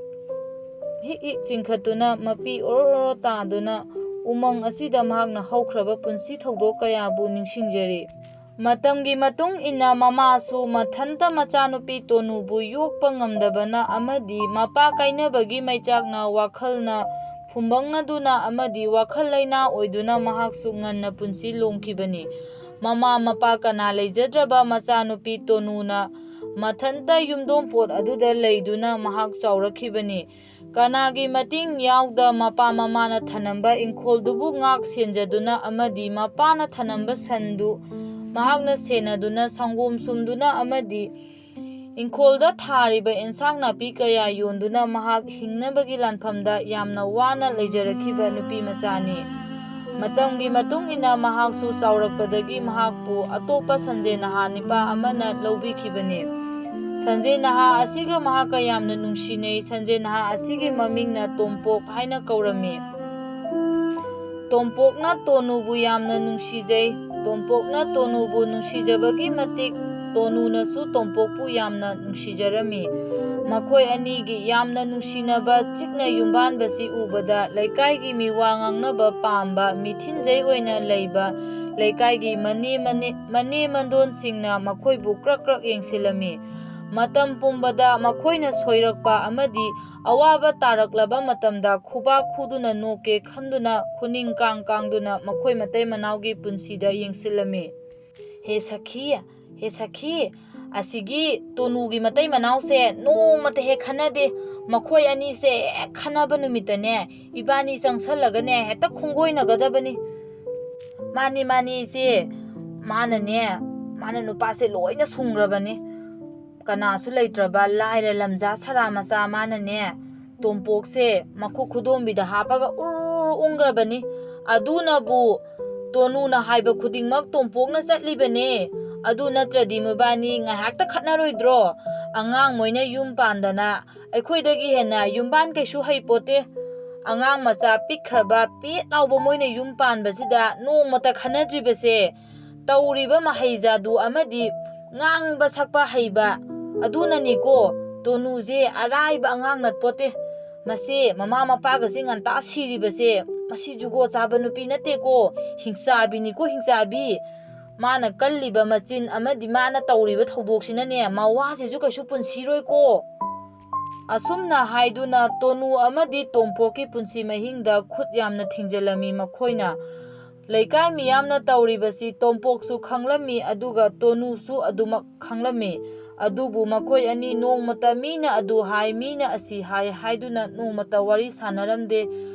ꯍꯤꯛ ꯍꯤꯛ ꯆꯤꯡꯈꯠꯇꯨꯅ, ꯃꯄꯤ ꯑꯣꯔꯣ ꯑꯣꯔꯣ ꯇꯥꯗꯨꯅ ꯎꯃꯪ ꯑꯁꯤꯗ ꯃꯍꯥꯛꯅ ꯍꯧꯈ꯭ꯔꯕ ꯄꯨꯟꯁꯤ ꯊꯧꯗꯣꯛ ꯀꯌꯥꯕꯨ ꯅꯤꯡꯁꯤꯡꯖꯔꯤ꯫ ꯃꯇꯝꯒꯤ ꯃꯇꯨꯡ ꯏꯟꯅ ꯃꯃꯥꯁꯨ ꯃꯊꯟꯇ ꯃꯆꯥꯅꯨꯄꯤ ꯇꯣꯅꯨꯕꯨ ꯌꯣꯛꯄ ꯉꯝꯗꯕꯅ ꯑꯃꯗꯤ ꯃꯄꯥ ꯀꯥꯏꯅꯕꯒꯤ ꯃꯩꯆꯥꯛꯅ ꯋꯥꯈꯜꯅ ꯐꯨꯝꯕꯪꯅꯗꯨꯅ ꯑꯃꯗꯤ ꯋꯥꯈꯜ ꯂꯩꯅꯥ ꯑꯣꯏꯗꯨꯅ ꯃꯍꯥꯛꯁꯨ ꯉꯟꯅ ꯄꯨꯟꯁꯤ ꯂꯣꯡꯈꯤꯕꯅꯤ꯫ ꯃꯃꯥ ꯃꯄꯥ ꯀꯅꯥ ꯂꯩꯖꯗ꯭ꯔꯕ ꯃꯆꯥꯅꯨꯄꯤ ꯇꯣꯅꯨꯅ ꯃꯊꯟꯇ ꯌꯨꯝꯗꯣꯡꯄꯣꯠ ꯑꯗꯨꯗ ꯂꯩꯗꯨꯅ ꯃꯍꯥꯛ ꯆꯥꯎꯔꯛꯈꯤꯕꯅꯤ꯫ ꯀꯅꯥꯒꯤ ꯃꯇꯦꯡ ꯌꯥꯎꯗ ꯃꯄꯥ ꯃꯃꯥꯅ ꯊꯅꯝꯕ ꯏꯪꯈꯣꯜꯗꯨꯕꯨ ꯉꯥꯛ ꯁꯦꯟꯖꯗꯨꯅ ꯑꯃꯗꯤ ꯃꯄꯥꯅ ꯊꯅꯝꯕ ꯁꯟꯗꯨ ꯃꯍꯥꯛꯅ ꯁꯦꯟꯅꯗꯨꯅ, ꯁꯪꯒꯣꯝ ꯁꯨꯝꯗꯨꯅ ꯑꯃꯗꯤ ꯏꯪꯈꯣꯜꯗ ꯊꯥꯔꯤꯕ ꯑꯦꯟꯁꯥꯡ ꯅꯥꯄꯤ ꯀꯌꯥ ꯌꯣꯟꯗꯨꯅ ꯃꯍꯥꯛ ꯍꯤꯡꯅꯕꯒꯤ ꯂꯥꯟꯐꯝꯗ ꯌꯥꯝꯅ ꯋꯥꯅ ꯂꯩꯖꯔꯛꯈꯤꯕ ꯅꯨꯄꯤ ꯃꯆꯥꯅꯤ꯫ ꯃꯇꯝꯒꯤ ꯃꯇꯨꯡ ꯏꯟꯅ ꯃꯍꯥꯛꯁꯨ ꯆꯥꯎꯔꯛꯄꯗꯒꯤ ꯃꯍꯥꯛꯄꯨ ꯑꯇꯣꯞꯄ ꯁꯟꯖꯦ ꯅꯍꯥ ꯅꯤꯄꯥ ꯑꯃꯅ ꯂꯧꯕꯤꯈꯤꯕꯅꯤ꯫ ꯁꯟꯖꯦ ꯅꯍꯥ ꯑꯁꯤꯒ ꯃꯍꯥꯛꯀ ꯌꯥꯝꯅ ꯅꯨꯡꯁꯤꯅꯩ꯫ ꯁꯟꯖꯦ ꯅꯍꯥ ꯑꯁꯤꯒꯤ ꯃꯃꯤꯡꯅ ꯇꯣꯝꯄꯣꯛ ꯍꯥꯏꯅ ꯀꯧꯔꯝꯃꯤ꯫ ꯇꯣꯝꯄꯣꯛꯅ ꯇꯣꯅꯨꯕꯨ ꯌꯥꯝꯅ ꯅꯨꯡꯁꯤꯖꯩ꯫ ꯇꯣꯝꯄꯣꯛꯅ ꯇꯣꯅꯨꯕꯨ ꯅꯨꯡꯁꯤꯖꯕꯒꯤ ꯃꯇꯤꯛ ꯇꯣꯅꯨꯅꯁꯨ ꯇꯣꯝꯄꯣꯛꯄꯨ ꯌꯥꯝꯅ ꯅꯨꯡꯁꯤꯖꯔꯝꯃꯤ꯫ ꯃꯈꯣꯏ ꯑꯅꯤꯒꯤ ꯌꯥꯝꯅ ꯅꯨꯡꯁꯤꯅꯕ ꯆꯤꯛꯅ ꯌꯨꯝꯕꯥꯟꯕꯁꯤ ꯎꯕꯗ ꯂꯩꯀꯥꯏꯒꯤ ꯃꯤꯋꯥ ꯉꯥꯡꯅꯕ ꯄꯥꯝꯕ ꯃꯤꯊꯤꯟꯖꯩ ꯑꯣꯏꯅ ꯂꯩꯕ ꯂꯩꯀꯥꯏꯒꯤ ꯃꯅꯦ ꯃꯅꯦ-, ꯃꯅꯦ ꯃꯟꯗꯣꯟꯁꯤꯡꯅ ꯃꯈꯣꯏꯕꯨ ꯀ꯭ꯔꯛ ꯀ꯭ꯔꯛ ꯌꯦꯡꯁꯤꯜꯂꯝꯃꯤ꯫ ꯃꯇꯝ ꯄꯨꯝꯕꯗ ꯃꯈꯣꯏꯅ ꯁꯣꯏꯔꯛꯄ ꯑꯃꯗꯤ ꯑꯋꯥꯕ ꯇꯥꯔꯛꯂꯕ ꯃꯇꯝꯗ ꯈꯨꯕꯥꯛ ꯈꯨꯗꯨꯅ ꯅꯣꯛꯀꯦ ꯈꯟꯗꯨꯅ ꯈꯨꯅꯤꯡ ꯀꯥꯡ ꯀꯥꯡꯗꯨꯅ ꯃꯈꯣꯏ ꯃꯇꯩ ꯃꯅꯥꯎꯒꯤ ꯄꯨꯟꯁꯤꯗ ꯌꯦꯡꯁꯤꯜꯂꯝꯃꯤ꯫ ꯍꯦ ꯁꯈꯤ, ꯍꯦ ꯁꯈꯤ, ꯑꯁꯤꯒꯤ ꯇꯣꯅꯨꯒꯤ ꯃꯇꯩ ꯃꯅꯥꯎꯁꯦ ꯅꯣꯡꯃꯇ ꯍꯦꯛ ꯈꯟꯅꯗꯦ꯫ ꯃꯈꯣꯏ ꯑꯅꯤꯁꯦ ꯍꯦꯛ ꯈꯟꯅꯕ ꯅꯨꯃꯤꯠꯇꯅꯦ, ꯏꯕꯥꯅꯤ ꯆꯪꯁꯜꯂꯒꯅꯦ ꯍꯦꯛꯇ ꯈꯣꯡꯒꯣꯏꯅꯒꯗꯕꯅꯤ꯫ ꯃꯥꯅꯤ, ꯃꯥꯅꯤ, ꯏꯆꯦ꯫ ꯃꯥꯅꯅꯦ, ꯃꯥꯅ ꯅꯨꯄꯥꯁꯦ ꯂꯣꯏꯅ ꯁꯨꯡꯈ꯭ꯔꯕꯅꯤ꯫ ꯀꯅꯥꯁꯨ ꯂꯩꯇ꯭ꯔꯕ ꯂꯥꯏꯔ ꯂꯝꯖꯥ ꯁꯔꯥ ꯃꯆꯥ ꯃꯥꯅꯅꯦ, ꯇꯣꯝꯄꯣꯛꯁꯦ ꯃꯈꯨꯠ ꯈꯨꯗꯣꯝꯕꯤꯗ ꯍꯥꯞꯄꯒ ꯎꯔ ꯎꯪꯈ꯭ꯔꯕꯅꯤ꯫ ꯑꯗꯨꯅꯕꯨ ꯇꯣꯅꯨꯅ ꯍꯥꯏꯕ ꯈꯨꯗꯤꯡꯃꯛ ꯇꯣꯝꯄꯣꯛꯅ ꯆꯠꯂꯤꯕꯅꯦ꯫ ꯑꯗꯨ ꯅꯠꯇ꯭ꯔꯗꯤ ꯃꯣꯏꯕꯥꯅꯤ ꯉꯥꯏꯍꯥꯛꯇ ꯈꯠꯅꯔꯣꯏꯗ꯭ꯔꯣ? ꯑꯉꯥꯡ ꯃꯣꯏꯅ ꯌꯨꯝ ꯄꯥꯟꯗꯅ ꯑꯩꯈꯣꯏꯗꯒꯤ ꯍꯦꯟꯅ ꯌꯨꯝꯕꯥꯟ ꯀꯩꯁꯨ ꯍꯩꯄꯣꯠꯇꯦ꯫ ꯑꯉꯥꯡ ꯃꯆꯥ ꯄꯤꯛꯈ꯭ꯔꯕ ꯄꯦꯠ ꯂꯥꯎꯕ ꯃꯣꯏꯅ ꯌꯨꯝ ꯄꯥꯟꯕꯁꯤꯗ ꯅꯣꯡꯃꯇ ꯈꯟꯅꯗ꯭ꯔꯤꯕꯁꯦ꯫ ꯇꯧꯔꯤꯕ ꯃꯍꯩ ꯖꯥꯗꯨ ꯑꯃꯗꯤ ꯉꯥꯡꯕ ꯁꯛꯄ ꯍꯩꯕ ꯑꯗꯨꯅꯅꯤꯀꯣ꯫ ꯇꯣꯅꯨꯁꯦ ꯑꯔꯥꯏꯕ ꯑꯉꯥꯡ ꯅꯠꯄꯣꯠꯇꯦ꯫ ꯃꯁꯦ ꯃꯃꯥ ꯃꯄꯥꯒꯁꯦ ꯉꯟꯇꯥ ꯁꯤꯔꯤꯕꯁꯦ, ꯃꯁꯤ ꯖꯨꯒꯣꯠ ꯆꯥꯕ ꯅꯨꯄꯤ ꯅꯠꯇꯦꯀꯣ꯫ ꯍꯤꯡꯆꯥꯕꯤꯅꯤꯀꯣ, ꯍꯤꯡꯆꯥꯕꯤ꯫ ꯃꯥꯅ ꯀꯜꯂꯤꯕ ꯃꯆꯤꯟ ꯑꯃꯗꯤ ꯃꯥꯅ ꯇꯧꯔꯤꯕ ꯊꯧꯗꯣꯛꯁꯤꯅꯅꯦ, ꯃꯋꯥꯁꯤꯁꯨ ꯀꯩꯁꯨ ꯄꯨꯟꯁꯤꯔꯣꯏꯀꯣ꯫ ꯑꯁꯨꯝꯅ ꯍꯥꯏꯗꯨꯅ ꯇꯣꯅꯨ ꯑꯃꯗꯤ ꯇꯣꯝꯄꯣꯛꯀꯤ ꯄꯨꯟꯁꯤ ꯃꯍꯤꯡꯗ ꯈꯨꯠ ꯌꯥꯝꯅ ꯊꯤꯡꯖꯤꯜꯂꯝꯃꯤ ꯃꯈꯣꯏꯅ꯫ ꯂꯩꯀꯥꯏ ꯃꯤꯌꯥꯝꯅ ꯇꯧꯔꯤꯕꯁꯤ ꯇꯣꯝꯄꯣꯛꯁꯨ ꯈꯪꯂꯝꯃꯤ, ꯑꯗꯨꯒ ꯇꯣꯅꯨꯁꯨ ꯑꯗꯨꯃꯛ ꯈꯪꯂꯝꯃꯤ꯫ ꯑꯗꯨꯕꯨ ꯃꯈꯣꯏ ꯑꯅꯤ ꯅꯣꯡꯃꯇ ꯃꯤꯅ ꯑꯗꯨ ꯍꯥꯏ, ꯃꯤꯅ ꯑꯁꯤ ꯍꯥꯏ ꯍꯥꯏꯗꯨꯅ ꯅꯣꯡꯃꯇ ꯋꯥꯔꯤ ꯁꯥꯟꯅꯔꯝꯗꯦ꯫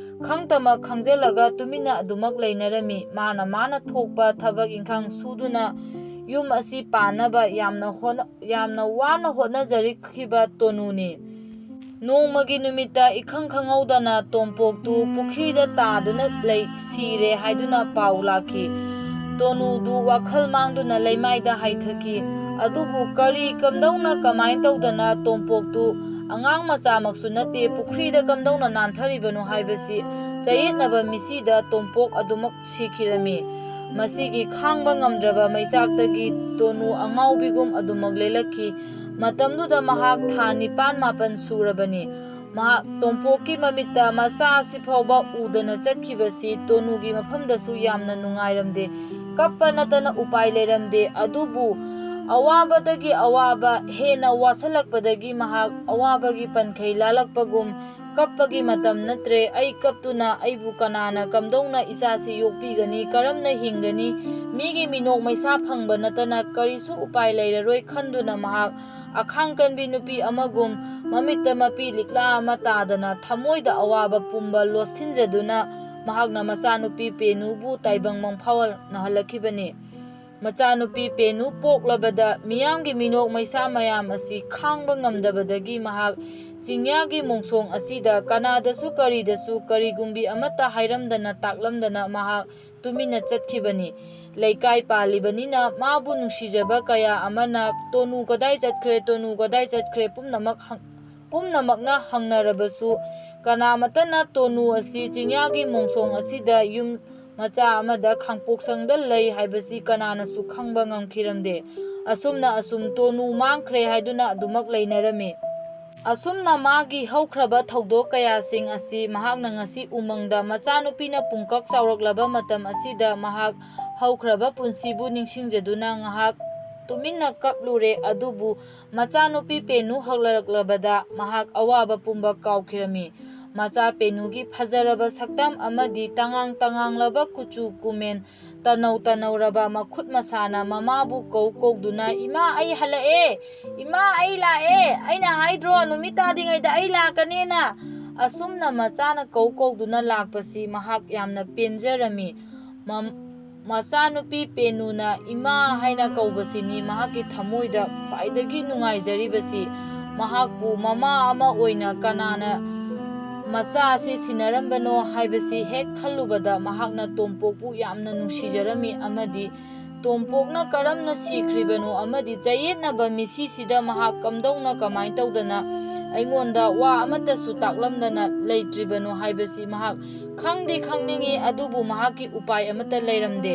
ꯈꯪꯇꯃꯛ ꯈꯪꯖꯤꯜꯂꯒ ꯇꯨꯃꯤꯟꯅ ꯑꯗꯨꯃꯛ ꯂꯩꯅꯔꯝꯃꯤ꯫ ꯃꯥꯅ ꯃꯥꯅ ꯊꯣꯛꯄ ꯊꯕꯛ ꯏꯪꯈꯥꯡ ꯁꯨꯗꯨꯅ ꯌꯨꯝ ꯑꯁꯤ ꯄꯥꯟꯅꯕ ꯌꯥꯝꯅ ꯍꯣꯠꯅ-, ꯌꯥꯝꯅ ꯋꯥꯅ ꯍꯣꯠꯅꯖꯔꯛꯈꯤꯕ ꯇꯣꯅꯨꯅꯤ꯫ ꯅꯣꯡꯃꯒꯤ ꯅꯨꯃꯤꯠꯇ ꯏꯈꯪ ꯈꯪꯍꯧꯗꯅ ꯇꯣꯝꯄꯣꯛꯇꯨ ꯄꯨꯈ꯭ꯔꯤꯗ ꯇꯥꯗꯨꯅ ꯂꯩ, ꯁꯤꯔꯦ ꯍꯥꯏꯗꯨꯅ ꯄꯥꯎ ꯂꯥꯛꯈꯤ꯫ ꯇꯣꯅꯨꯗꯨ ꯋꯥꯈꯜ ꯃꯥꯡꯗꯨꯅ ꯂꯩꯃꯥꯏꯗ ꯍꯥꯏꯊꯈꯤ꯫ ꯑꯗꯨꯕꯨ ꯀꯔꯤ ꯀꯝꯗꯧꯅ ꯀꯃꯥꯏꯅ ꯇꯧꯗꯅ ꯇꯣꯝꯄꯣꯛꯇꯨ ꯑꯉꯥꯡ ꯃꯆꯥꯃꯛꯁꯨ ꯅꯠꯇꯦ, ꯄꯨꯈ꯭ꯔꯤꯗ ꯀꯝꯗꯧꯅ ꯅꯥꯟꯊꯔꯤꯕꯅꯣ ꯍꯥꯏꯕꯁꯤ ꯆꯌꯦꯠꯅꯕ ꯃꯤꯁꯤꯗ ꯇꯣꯝꯄꯣꯛ ꯑꯗꯨꯃꯛ ꯁꯤꯈꯤꯔꯝꯃꯤ꯫ ꯃꯁꯤꯒꯤ ꯈꯥꯡꯕ ꯉꯝꯗ꯭ꯔꯕ ꯃꯩꯆꯥꯛꯇꯒꯤ ꯇꯣꯅꯨ ꯑꯉꯥꯎꯕꯤꯒꯨꯝ ꯑꯗꯨꯃꯛ ꯂꯦꯜꯂꯛꯈꯤ꯫ ꯃꯇꯝꯗꯨꯗ ꯃꯍꯥꯛ ꯊꯥ ꯅꯤꯄꯥꯟ ꯃꯥꯄꯟ ꯁꯨꯔꯕꯅꯤ꯫ ꯃꯍꯥꯛ ꯇꯣꯝꯄꯣꯛꯀꯤ ꯃꯃꯤꯠꯇ ꯃꯆꯥ ꯑꯁꯤ ꯐꯥꯎꯕ ꯎꯗꯅ ꯆꯠꯈꯤꯕꯁꯤ ꯇꯣꯅꯨꯒꯤ ꯃꯐꯝꯗꯁꯨ ꯌꯥꯝꯅ ꯅꯨꯡꯉꯥꯏꯔꯝꯗꯦ꯫ ꯀꯞꯄ ꯅꯠꯇꯅ ꯎꯄꯥꯏ ꯂꯩꯔꯝꯗꯦ꯫ ꯑꯗꯨꯕꯨ ꯑꯋꯥꯕꯗꯒꯤ ꯑꯋꯥꯕ ꯍꯦꯟꯅ ꯋꯥꯁꯜꯂꯛꯄꯗꯒꯤ ꯃꯍꯥꯛ ꯑꯋꯥꯕꯒꯤ ꯄꯟꯈꯩ ꯂꯥꯜꯂꯛꯄꯒꯨꯝ, "ꯀꯞꯄꯒꯤ ꯃꯇꯝ ꯅꯠꯇ꯭ꯔꯦ꯫ ꯑꯩ ꯀꯞꯇꯨꯅ ꯑꯩꯕꯨ ꯀꯅꯥꯅ ꯀꯝꯗꯧꯅ ꯏꯆꯥꯁꯤ ꯌꯣꯛꯄꯤꯒꯅꯤ? ꯀꯔꯝꯅ ꯍꯤꯡꯒꯅꯤ? ꯃꯤꯒꯤ ꯃꯤꯅꯣꯛ ꯃꯩꯁꯥ ꯐꯪꯕ ꯅꯠꯇꯅ ꯀꯔꯤꯁꯨ ꯎꯄꯥꯏ ꯂꯩꯔꯔꯣꯏ" ꯈꯟꯗꯨꯅ ꯃꯍꯥꯛ ꯑꯈꯥꯡ ꯀꯟꯕꯤ ꯅꯨꯄꯤ ꯑꯃꯒꯨꯝ ꯃꯃꯤꯠꯇ ꯃꯄꯤ ꯂꯤꯛꯂꯥ ꯑꯃ ꯇꯥꯗꯅ ꯊꯃꯣꯏꯗ ꯑꯋꯥꯕ ꯄꯨꯝꯕ ꯂꯣꯠꯁꯤꯟꯖꯗꯨꯅ ꯃꯍꯥꯛꯅ ꯃꯆꯥꯅꯨꯄꯤ ꯄꯦꯅꯨꯕꯨ ꯇꯥꯏꯕꯪ ꯃꯪꯐꯥꯎꯅꯍꯜꯂꯛꯈꯤꯕꯅꯤ꯫ ꯃꯆꯥꯅꯨꯄꯤ ꯄꯦꯅꯨ ꯄꯣꯛꯂꯕꯗ ꯃꯤꯌꯥꯝꯒꯤ ꯃꯤꯅꯣꯛ ꯃꯩꯁꯥ ꯃꯌꯥꯝ ꯑꯁꯤ ꯈꯥꯡꯕ ꯉꯝꯗꯕꯗꯒꯤ ꯃꯍꯥꯛ ꯆꯤꯡꯌꯥꯒꯤ ꯃꯣꯡꯁꯣꯡ ꯑꯁꯤꯗ ꯀꯅꯥꯗꯁꯨ ꯀꯔꯤꯗꯁꯨ ꯀꯔꯤꯒꯨꯝꯕꯤ ꯑꯃꯠꯇ ꯍꯥꯏꯔꯝꯗꯅ ꯇꯥꯛꯂꯝꯗꯅ ꯃꯍꯥꯛ ꯇꯨꯃꯤꯟꯅ ꯆꯠꯈꯤꯕꯅꯤ꯫ ꯂꯩꯀꯥꯏ ꯄꯥꯜꯂꯤꯕꯅꯤꯅ ꯃꯥꯕꯨ ꯅꯨꯡꯁꯤꯖꯕ ꯀꯌꯥ ꯑꯃꯅ "ꯇꯣꯅꯨ ꯀꯗꯥꯏ ꯆꯠꯈ꯭ꯔꯦ? ꯇꯣꯅꯨ ꯀꯗꯥꯏ ꯆꯠꯈ꯭ꯔꯦ?" ꯄꯨꯝꯅꯃꯛ ꯍꯪ-, ꯄꯨꯝꯅꯃꯛꯅ ꯍꯪꯅꯔꯕꯁꯨ ꯀꯅꯥꯃꯠꯇꯅ ꯇꯣꯅꯨ ꯑꯁꯤ ꯆꯤꯡꯌꯥꯒꯤ ꯃꯣꯡꯁꯣꯡ ꯑꯁꯤꯗ ꯌꯨꯝ ꯃꯆꯥ ꯑꯃꯗ ꯈꯥꯡꯄꯣꯛꯁꯪꯗ ꯂꯩ ꯍꯥꯏꯕꯁꯤ ꯀꯅꯥꯅꯁꯨ ꯈꯪꯕ ꯉꯝꯈꯤꯔꯝꯗꯦ꯫ ꯑꯁꯨꯝꯅ ꯑꯁꯨꯝ ꯇꯣꯅꯨ ꯃꯥꯡꯈ꯭ꯔꯦ ꯍꯥꯏꯗꯨꯅ ꯑꯗꯨꯃꯛ ꯂꯩꯅꯔꯝꯃꯤ꯫ ꯑꯁꯨꯝꯅ ꯃꯥꯒꯤ ꯍꯧꯈ꯭ꯔꯕ ꯊꯧꯗꯣꯛ ꯀꯌꯥꯁꯤꯡ ꯑꯁꯤ ꯃꯍꯥꯛꯅ ꯉꯁꯤ ꯎꯃꯪꯗ ꯃꯆꯥꯅꯨꯄꯤꯅ ꯄꯨꯡꯀꯛ ꯆꯥꯎꯔꯛꯂꯕ ꯃꯇꯝ ꯑꯁꯤꯗ ꯃꯍꯥꯛ ꯍꯧꯈ꯭ꯔꯕ ꯄꯨꯟꯁꯤꯕꯨ ꯅꯤꯡꯁꯤꯡꯖꯗꯨꯅ ꯉꯥꯏꯍꯥꯛ ꯇꯨꯃꯤꯟꯅ ꯀꯞꯂꯨꯔꯦ꯫ ꯑꯗꯨꯕꯨ ꯃꯆꯥꯅꯨꯄꯤ ꯄꯦꯅꯨ ꯍꯜꯂꯛꯂꯕꯗ ꯃꯍꯥꯛ ꯑꯋꯥꯕ ꯄꯨꯝꯕ ꯀꯥꯎꯈꯤꯔꯝꯃꯤ꯫ ꯃꯆꯥ ꯄꯦꯅꯨꯒꯤ ꯐꯖꯔꯕ ꯁꯛꯇꯝ ꯑꯃꯗꯤ ꯇꯉꯥꯡ ꯇꯉꯥꯡꯂꯕ ꯀꯨꯆꯨ ꯀꯨꯃꯦꯟ, ꯇꯅꯧ ꯇꯅꯧꯔꯕ ꯃꯈꯨꯠ ꯃꯁꯥꯅ ꯃꯃꯥꯕꯨ ꯀꯧ ꯀꯧꯗꯨꯅ, "ꯏꯃꯥ, ꯑꯩ ꯍꯜꯂꯛꯑꯦ! ꯏꯃꯥ, ꯑꯩ ꯂꯥꯛꯑꯦ! ꯑꯩꯅ ꯍꯥꯏꯗ꯭ꯔꯣ ꯅꯨꯃꯤꯠ ꯇꯥꯗ꯭ꯔꯤꯉꯩꯗ ꯑꯩ ꯂꯥꯛꯀꯅꯦꯅ?" ꯑꯁꯨꯝꯅ ꯃꯆꯥꯅ ꯀꯧ ꯀꯧꯗꯨꯅ ꯂꯥꯛꯄꯁꯤ ꯃꯍꯥꯛ ꯌꯥꯝꯅ ꯄꯦꯟꯖꯔꯝꯃꯤ꯫ ꯃꯝ-, ꯃꯆꯥꯅꯨꯄꯤ ꯄꯦꯅꯨꯅ ꯏꯃꯥ ꯍꯥꯏꯅ ꯀꯧꯕꯁꯤꯅꯤ ꯃꯍꯥꯛꯀꯤ ꯊꯃꯣꯏꯗ ꯈ꯭ꯋꯥꯏꯗꯒꯤ ꯅꯨꯡꯉꯥꯏꯖꯔꯤꯕꯁꯤ꯫ ꯃꯍꯥꯛꯄꯨ ꯃꯃꯥ ꯑꯃ ꯑꯣꯏꯅ ꯀꯅꯥꯅ ꯃꯆꯥ ꯑꯁꯤ ꯁꯤꯟꯅꯔꯝꯕꯅꯣ ꯍꯥꯏꯕꯁꯤ ꯍꯦꯛ ꯈꯜꯂꯨꯕꯗ ꯃꯍꯥꯛꯅ ꯇꯣꯝꯄꯣꯛꯄꯨ ꯌꯥꯝꯅ ꯅꯨꯡꯁꯤꯖꯔꯝꯃꯤ ꯑꯃꯗꯤ ꯇꯣꯝꯄꯣꯛꯅ ꯀꯔꯝꯅ ꯁꯤꯈ꯭ꯔꯤꯕꯅꯣ ꯑꯃꯗꯤ ꯆꯌꯦꯠꯅꯕ ꯃꯤꯁꯤꯁꯤꯗ ꯃꯍꯥꯛ ꯀꯝꯗꯧꯅ ꯀꯃꯥꯏꯅ ꯇꯧꯗꯅ ꯑꯩꯉꯣꯟꯗ ꯋꯥ ꯑꯃꯠꯇꯁꯨ ꯇꯥꯛꯂꯝꯗꯅ ꯂꯩꯇ꯭ꯔꯤꯕꯅꯣ ꯍꯥꯏꯕꯁꯤ ꯃꯍꯥꯛ ꯈꯪꯗꯤ ꯈꯪꯅꯤꯡꯏ, ꯑꯗꯨꯕꯨ ꯃꯍꯥꯛꯀꯤ ꯎꯄꯥꯏ ꯑꯃꯠꯇ ꯂꯩꯔꯝꯗꯦ꯫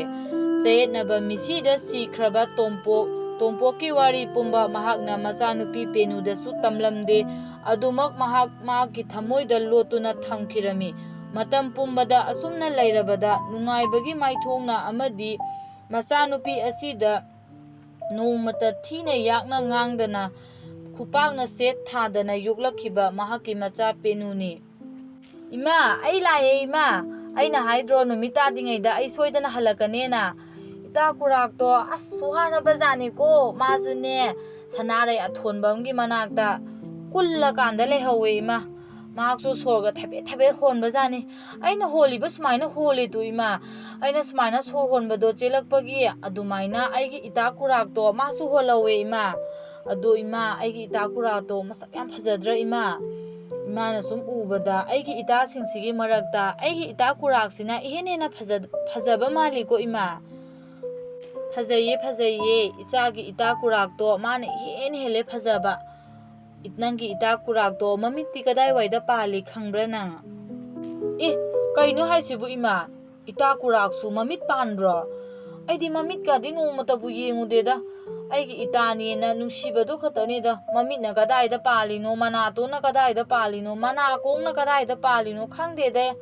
ꯆꯌꯦꯠꯅꯕ ꯃꯤꯁꯤꯗ ꯁꯤꯈ꯭ꯔꯕ ꯇꯣꯝꯄꯣꯛ, ꯇꯣꯝꯄꯣꯛꯀꯤ ꯋꯥꯔꯤ ꯄꯨꯝꯕ ꯃꯍꯥꯛꯅ ꯃꯆꯥꯅꯨꯄꯤ ꯄꯦꯅꯨꯗꯁꯨ ꯇꯝꯂꯝꯗꯦ꯫ ꯑꯗꯨꯃꯛ ꯃꯍꯥꯛ ꯃꯍꯥꯛꯀꯤ ꯊꯃꯣꯏꯗ ꯂꯣꯠꯇꯨꯅ ꯊꯝꯈꯤꯔꯝꯃꯤ꯫ ꯃꯇꯝ ꯄꯨꯝꯕꯗ ꯑꯁꯨꯝꯅ ꯂꯩꯔꯕꯗ ꯅꯨꯡꯉꯥꯏꯕꯒꯤ ꯃꯥꯏꯊꯣꯡꯅ ꯑꯃꯗꯤ ꯃꯆꯥꯅꯨꯄꯤ ꯑꯁꯤꯗ ꯅꯣꯡꯃꯇ ꯊꯤꯅ ꯌꯥꯛꯅ ꯉꯥꯡꯗꯅ, ꯈꯨꯄꯥꯛꯅ ꯁꯦꯠ ꯊꯥꯗꯅ ꯌꯣꯛꯂꯛꯈꯤꯕ ꯃꯍꯥꯛꯀꯤ ꯃꯆꯥ ꯄꯦꯅꯨꯅꯤ꯫ "ꯏꯃꯥ, ꯑꯩ ꯂꯥꯛꯑꯦ, ꯏꯃꯥ꯫ ꯑꯩꯅ ꯍꯥꯏꯗ꯭ꯔꯣ, ꯅꯨꯃꯤꯠ ꯇꯥꯗ꯭ꯔꯤꯉꯩꯗ ꯑꯩ ꯁꯣꯏꯗꯅ ꯍꯜꯂꯛꯀꯅꯦꯅ?" ꯏꯇꯥ ꯀꯨꯔꯥꯛꯇꯣ ꯑꯁ ꯋꯥꯔꯕ ꯖꯥꯠꯅꯤꯀꯣ꯫ ꯃꯥꯁꯨꯅꯦ, ꯁꯅꯥꯔꯩ ꯑꯊꯣꯟꯕ ꯑꯃꯒꯤ ꯃꯅꯥꯛꯇ ꯀꯨꯜꯂꯀꯥꯟꯗ ꯂꯩꯍꯧꯋꯦ, ꯏꯃꯥ꯫ ꯃꯍꯥꯛꯁꯨ ꯁꯣꯔꯒ ꯊꯕꯦꯠ ꯊꯕꯦꯠ ꯍꯣꯟꯕ ꯖꯥꯠꯅꯤ꯫ ꯑꯩꯅ ꯍꯣꯜꯂꯤꯕ ꯁꯨꯃꯥꯏꯅ ꯍꯣꯜꯂꯤꯗꯨ, ꯏꯃꯥ꯫ ꯑꯩꯅ ꯁꯨꯃꯥꯏꯅ ꯁꯣꯔ ꯍꯣꯟꯕꯗꯣ ꯆꯦꯜꯂꯛꯄꯒꯤ ꯑꯗꯨꯃꯥꯏꯅ ꯑꯩꯒꯤ ꯏꯇꯥ ꯀꯨꯔꯥꯛꯇꯣ ꯃꯥꯁꯨ ꯍꯣꯜꯍꯧꯋꯦ, ꯏꯃꯥ꯫ ꯑꯗꯣ, ꯏꯃꯥ, ꯑꯩꯒꯤ ꯏꯇꯥ ꯀꯨꯔꯥꯛꯇꯣ ꯃꯁꯛ ꯌꯥꯝ ꯐꯖꯗ꯭ꯔꯥ, ꯏꯃꯥ?" ꯏꯃꯥꯅ ꯁꯨꯝ ꯎꯕꯗ, "ꯑꯩꯒꯤ ꯏꯇꯥꯁꯤꯡꯁꯤꯒꯤ ꯃꯔꯛꯇ ꯑꯩꯒꯤ ꯏꯇꯥ ꯀꯨꯔꯥꯛꯁꯤꯅ ꯏꯍꯦꯟ ꯍꯦꯟꯅ ꯐꯖ-, ꯐꯖꯕ ꯃꯥꯜꯂꯤꯀꯣ, ꯏꯃꯥ?" "ꯐꯖꯩꯌꯦ, ꯐꯖꯩꯌꯦ꯫ ꯏꯆꯥꯒꯤ ꯏꯇꯥ ꯀꯨꯔꯥꯛꯇꯣ ꯃꯥꯅ ꯏꯍꯦꯟ ꯍꯦꯜꯂꯦ ꯐꯖꯕ꯫ ꯏ-, ꯅꯪꯒꯤ ꯏꯇꯥ ꯀꯨꯔꯥꯛꯇꯣ ꯃꯃꯤꯠꯇꯤ ꯀꯗꯥꯏꯋꯥꯏꯗ ꯄꯥꯜꯂꯤ ꯈꯪꯕ꯭ꯔꯥ ꯅꯪ?" "ꯑꯦ, ꯀꯩꯅꯣ ꯍꯥꯏꯁꯤꯕꯨ, ꯏꯃꯥ? ꯏꯇꯥ ꯀꯨꯔꯥꯛꯁꯨ ꯃꯃꯤꯠ ꯄꯥꯟꯕ꯭ꯔꯣ? ꯑꯩꯗꯤ ꯃꯃꯤꯠꯀꯗꯤ ꯅꯣꯡꯃꯇꯕꯨ ꯌꯦꯡꯉꯨꯗꯦꯗ꯫ ꯑꯩꯒꯤ ꯏꯇꯥꯅꯦꯅ ꯅꯨꯡꯁꯤꯕꯗꯣ ꯈꯛꯇꯅꯤꯗ꯫ ꯃꯃꯤꯠꯅ ꯀꯗꯥꯏꯗ ꯄꯥꯜꯂꯤꯅꯣ, ꯃꯅꯥꯇꯣꯟꯅ ꯀꯗꯥꯏꯗ ꯄꯥꯜꯂꯤꯅꯣ, ꯃꯅꯥꯀꯣꯡꯅ ꯀꯗꯥꯏꯗ ꯄꯥꯜꯂꯤꯅꯣ ꯈꯪꯗꯦꯗ꯫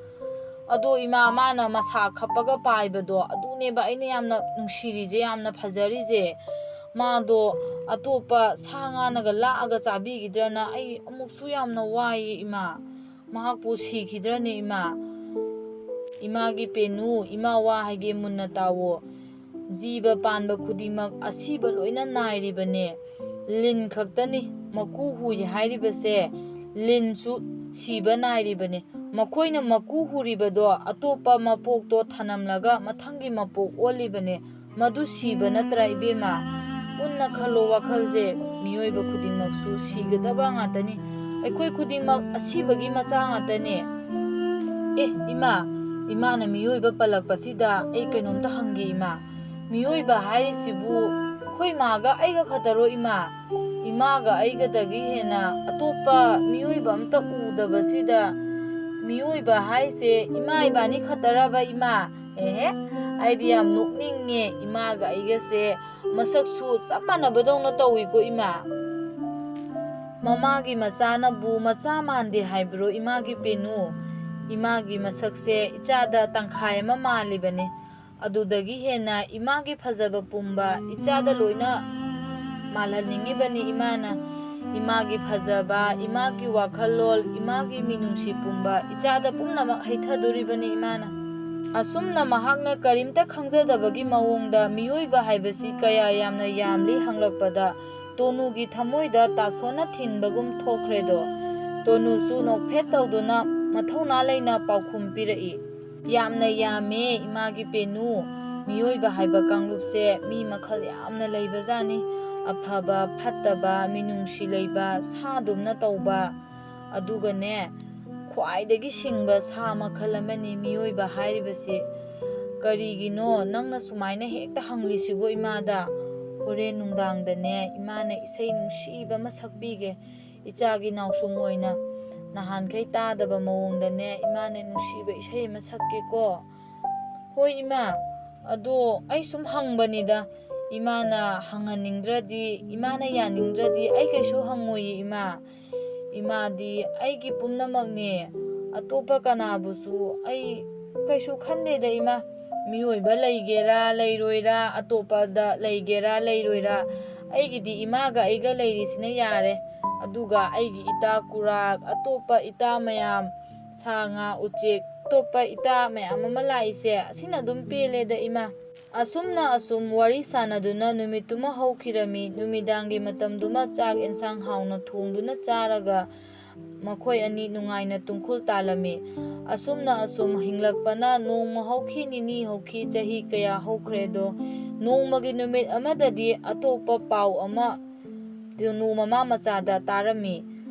ꯑꯗꯣ, ꯏꯃꯥ, ꯃꯥꯅ ꯃꯁꯥ ꯈꯞꯄꯒ ꯄꯥꯏꯕꯗꯣ, ꯑꯗꯨꯅꯦꯕ ꯑꯩꯅ ꯌꯥꯝꯅ ꯅꯨꯡꯁꯤꯔꯤꯁꯦ, ꯌꯥꯝꯅ ꯐꯖꯔꯤꯁꯦ꯫ ꯃꯥꯗꯣ ꯑꯇꯣꯞꯄ ꯁꯥ ꯉꯥꯅꯒ ꯂꯥꯛꯑꯒ ꯆꯥꯕꯤꯈꯤꯗ꯭ꯔꯅ ꯑꯩ ꯑꯃꯨꯛꯁꯨ ꯌꯥꯝꯅ ꯋꯥꯏꯌꯦ, ꯏꯃꯥ꯫ ꯃꯍꯥꯛꯄꯨ ꯁꯤꯈꯤꯗ꯭ꯔꯅꯦ, ꯏꯃꯥ?" "ꯏꯃꯥꯒꯤ ꯄꯦꯅꯨ, ꯏꯃꯥ ꯋꯥ ꯍꯥꯏꯒꯦ, ꯃꯨꯟꯅ ꯇꯥꯎꯋꯣ꯫ ꯖꯤꯕ ꯄꯥꯟꯕ ꯈꯨꯗꯤꯡꯃꯛ ꯑꯁꯤꯕ ꯂꯣꯏꯅ ꯅꯥꯏꯔꯤꯕꯅꯦ꯫ ꯂꯤꯟ ꯈꯛꯇꯅꯤ ꯃꯀꯨ ꯍꯨꯏ ꯍꯥꯏꯔꯤꯕꯁꯦ, ꯂꯤꯟꯁꯨ ꯁꯤꯕ ꯅꯥꯏꯔꯤꯕꯅꯦ꯫ ꯃꯈꯣꯏꯅ ꯃꯀꯨ ꯍꯨꯔꯤꯕꯗꯣ ꯑꯇꯣꯞꯄ ꯃꯄꯣꯛꯇꯣ ꯊꯅꯝꯂꯒ ꯃꯊꯪꯒꯤ ꯃꯄꯣꯛ ꯑꯣꯜꯂꯤꯕꯅꯦ꯫ ꯃꯗꯨ ꯁꯤꯕ ꯅꯠꯇ꯭ꯔꯥ, ꯏꯕꯦꯝꯃ? ꯃꯨꯟꯅ ꯈꯜꯂꯣ ꯋꯥꯈꯜꯁꯦ꯫ ꯃꯤꯑꯣꯏꯕ ꯈꯨꯗꯤꯡꯃꯛꯁꯨ ꯁꯤꯒꯗꯕ ꯉꯥꯛꯇꯅꯤ꯫ ꯑꯩꯈꯣꯏ ꯈꯨꯗꯤꯡꯃꯛ ꯑꯁꯤꯕꯒꯤ ꯃꯆꯥ ꯉꯥꯛꯇꯅꯦ꯫ ꯑꯦ, ꯏꯃꯥ, ꯏꯃꯥꯅ ꯃꯤꯑꯣꯏꯕ ꯄꯜꯂꯛꯄꯁꯤꯗ ꯑꯩ ꯀꯩꯅꯣꯝꯇ ꯍꯪꯒꯦ, ꯏꯃꯥ꯫ ꯃꯤꯑꯣꯏꯕ ꯍꯥꯏꯔꯤꯁꯤꯕꯨ ꯑꯩꯈꯣꯏ ꯃꯥꯒ ꯑꯩꯒ ꯈꯛꯇꯔꯣ, ꯏꯃꯥ?" ꯏꯃꯥꯒ ꯑꯩꯒꯗꯒꯤ ꯍꯦꯟꯅ ꯑꯇꯣꯞꯄ ꯃꯤꯑꯣꯏꯕ ꯑꯝꯇ ꯎꯗꯕꯁꯤꯗ, ꯃꯤꯑꯣꯏꯕ ꯍꯥꯏꯁꯦ ꯏꯃꯥ ꯏꯕꯥꯅꯤ ꯈꯛꯇꯔꯕ ꯏꯃꯥ? ꯑꯦꯍꯦ, ꯑꯩꯗꯤ ꯌꯥꯝ ꯅꯣꯛꯅꯤꯡꯉꯦ, ꯏꯃꯥꯒ ꯑꯩꯒꯁꯦ ꯃꯁꯛꯁꯨ ꯆꯞ ꯃꯥꯟꯅꯕꯗꯧꯅ ꯇꯧꯏꯀꯣ ꯏꯃꯥ꯫ ꯃꯃꯥꯒꯤ ꯃꯆꯥꯅꯕꯨ ꯃꯆꯥ ꯃꯥꯟꯗꯦ ꯍꯥꯏꯕ꯭ꯔꯣ ꯏꯃꯥꯒꯤ ꯄꯦꯅꯨ? ꯏꯃꯥꯒꯤ ꯃꯁꯛꯁꯦ ꯏꯆꯥꯗ ꯇꯪꯈꯥꯏ ꯑꯃ ꯃꯥꯜꯂꯤꯕꯅꯤ꯫ ꯑꯗꯨꯗꯒꯤ ꯍꯦꯟꯅ ꯏꯃꯥꯒꯤ ꯐꯖꯕ ꯄꯨꯝꯕ ꯏꯆꯥꯗ ꯂꯣꯏꯅ ꯃꯥꯜꯍꯟꯅꯤꯡꯉꯤꯕꯅꯤ ꯏꯃꯥꯅ꯫ ꯏꯃꯥꯒꯤ ꯐꯖꯕ, ꯏꯃꯥꯒꯤ ꯋꯥꯈꯜꯂꯣꯟ, ꯏꯃꯥꯒꯤ ꯃꯤꯅꯨꯡꯁꯤ ꯄꯨꯝꯕ ꯏꯆꯥꯗ ꯄꯨꯝꯅꯃꯛ ꯍꯩꯊꯗꯣꯔꯤꯕꯅꯤ ꯏꯃꯥꯅ꯫ ꯑꯁꯨꯝꯅ ꯃꯍꯥꯛꯅ ꯀꯔꯤꯝꯇ ꯈꯪꯖꯗꯕꯒꯤ ꯃꯑꯣꯡꯗ ꯃꯤꯑꯣꯏꯕ ꯍꯥꯏꯕꯁꯤ ꯀꯌꯥ ꯌꯥꯝꯅ ꯌꯥꯝꯂꯤ ꯍꯪꯂꯛꯄꯗ ꯇꯣꯅꯨꯒꯤ ꯊꯃꯣꯏꯗ ꯇꯥꯁꯣꯟꯅ ꯊꯤꯟꯕꯒꯨꯝ ꯊꯣꯛꯈ꯭ꯔꯦꯗꯣ꯫ ꯇꯣꯅꯨꯁꯨ ꯅꯣꯛꯐꯦꯠ ꯇꯧꯗꯨꯅ ꯃꯊꯧꯅꯥ ꯂꯩꯅ ꯄꯥꯎꯈꯨꯝ ꯄꯤꯔꯛꯏ꯫ ꯌꯥꯝꯅ ꯌꯥꯝꯃꯦ ꯏꯃꯥꯒꯤ ꯄꯦꯅꯨ꯫ ꯃꯤꯑꯣꯏꯕ ꯍꯥꯏꯕ ꯀꯥꯡꯂꯨꯞꯁꯦ ꯃꯤ ꯃꯈꯜ ꯌꯥꯝꯅ ꯂꯩꯕꯖꯥꯠꯅꯤ꯫ ꯑꯐꯕ, ꯐꯠꯇꯕ, ꯃꯤꯅꯨꯡꯁꯤ ꯂꯩꯕ, ꯁꯥꯗꯨꯝꯅ ꯇꯧꯕ, ꯑꯗꯨꯒꯅꯦ, ꯈ꯭ꯋꯥꯏꯗꯒꯤ ꯁꯤꯡꯕ ꯁꯥ ꯃꯈꯜ ꯑꯃꯅꯤ ꯃꯤꯑꯣꯏꯕ ꯍꯥꯏꯔꯤꯕꯁꯤ꯫ ꯀꯔꯤꯒꯤꯅꯣ ꯅꯪꯅ ꯁꯨꯃꯥꯏꯅ ꯍꯦꯛꯇ ꯍꯪꯂꯤꯁꯤꯕꯣ ꯏꯃꯥꯗ? ꯍꯣꯔꯦꯟ ꯅꯨꯡꯗꯥꯡꯗꯅꯦ, ꯏꯃꯥꯅ ꯏꯁꯩ ꯅꯨꯡꯁꯤꯕ ꯑꯃ ꯁꯛꯄꯤꯒꯦ꯫ ꯏꯆꯥꯒꯤ ꯅꯥꯎꯁꯨꯝ ꯑꯣꯏꯅ ꯅꯍꯥꯟꯈꯩ ꯇꯥꯗꯕ ꯃꯑꯣꯡꯗꯅꯦ, ꯏꯃꯥꯅ ꯅꯨꯡꯁꯤꯕ ꯏꯁꯩ ꯑꯃ ꯁꯛꯀꯦꯀꯣ꯫ ꯍꯣꯏ ꯏꯃꯥ, ꯑꯗꯣ ꯑꯩ ꯁꯨꯝ ꯍꯪꯕꯅꯤꯗ, ꯏꯃꯥꯅ ꯍꯪꯍꯟꯅꯤꯡꯗ꯭ꯔꯗꯤ, ꯏꯃꯥꯅ ꯌꯥꯅꯤꯡꯗ꯭ꯔꯗꯤ ꯑꯩ ꯀꯩꯁꯨ ꯍꯪꯉꯣꯏꯌꯦ ꯏꯃꯥ꯫ ꯏꯃꯥꯗꯤ ꯑꯩꯒꯤ ꯄꯨꯝꯅꯃꯛꯅꯦ, ꯑꯇꯣꯞꯄ ꯀꯅꯥꯕꯨꯁꯨ ꯑꯩ ꯀꯩꯁꯨ ꯈꯟꯗꯦꯗ ꯏꯃꯥ꯫ ꯃꯤꯑꯣꯏꯕ ꯂꯩꯒꯦꯔꯥ ꯂꯩꯔꯣꯏꯔꯥ, ꯑꯇꯣꯞꯄꯗ ꯂꯩꯒꯦꯔꯥ ꯂꯩꯔꯣꯏꯔꯥ, ꯑꯩꯒꯤꯗꯤ ꯏꯃꯥꯒ ꯑꯩꯒ ꯂꯩꯔꯤꯁꯤꯅ ꯌꯥꯔꯦ꯫ ꯑꯗꯨꯒ ꯑꯩꯒꯤ ꯏꯇꯥ ꯀꯨꯔꯥꯛ, ꯑꯇꯣꯞꯄ ꯏꯇꯥ ꯃꯌꯥꯝ, ꯁꯥ ꯉꯥ ꯎꯆꯦꯛ, ꯑꯇꯣꯞꯄ ꯏꯇꯥ ꯃꯌꯥꯝ ꯑꯃ ꯂꯥꯛꯏꯁꯦ, ꯑꯁꯤꯅ ꯑꯗꯨꯝ ꯄꯦꯜꯂꯦꯗ ꯏꯃꯥ꯫ ꯑꯁꯨꯝꯅ ꯑꯁꯨꯝ ꯋꯥꯔꯤ ꯁꯥꯟꯅꯗꯨꯅ ꯅꯨꯃꯤꯠꯇꯨꯃ ꯍꯧꯈꯤꯔꯝꯃꯤ꯫ ꯅꯨꯃꯤꯗꯥꯡꯒꯤ ꯃꯇꯝꯗꯨꯃ ꯆꯥꯛ ꯑꯦꯟꯁꯥꯡ ꯍꯥꯎꯅ ꯊꯣꯡꯗꯨꯅ ꯆꯥꯔꯒ ꯃꯈꯣꯏ ꯑꯅꯤ ꯅꯨꯡꯉꯥꯏꯅ ꯇꯨꯝꯈꯨꯜ ꯇꯥꯜꯂꯝꯃꯤ꯫ ꯑꯁꯨꯝꯅ ꯑꯁꯨꯝ ꯍꯤꯡꯂꯛꯄꯅ ꯅꯣꯡꯃ ꯍꯧꯈꯤ, ꯅꯤꯅꯤ ꯍꯧꯈꯤ, ꯆꯍꯤ ꯀꯌꯥ ꯍꯧꯈ꯭ꯔꯦꯗꯣ꯫ ꯅꯣꯡꯃꯒꯤ ꯅꯨꯃꯤꯠ ꯑꯃꯗꯗꯤ ꯑꯇꯣꯞꯄ ꯄꯥꯎ ꯑꯃ ꯇꯣꯅꯨ ꯃꯃꯥ ꯃꯆꯥꯗ ꯇꯥꯔꯝꯃꯤ꯫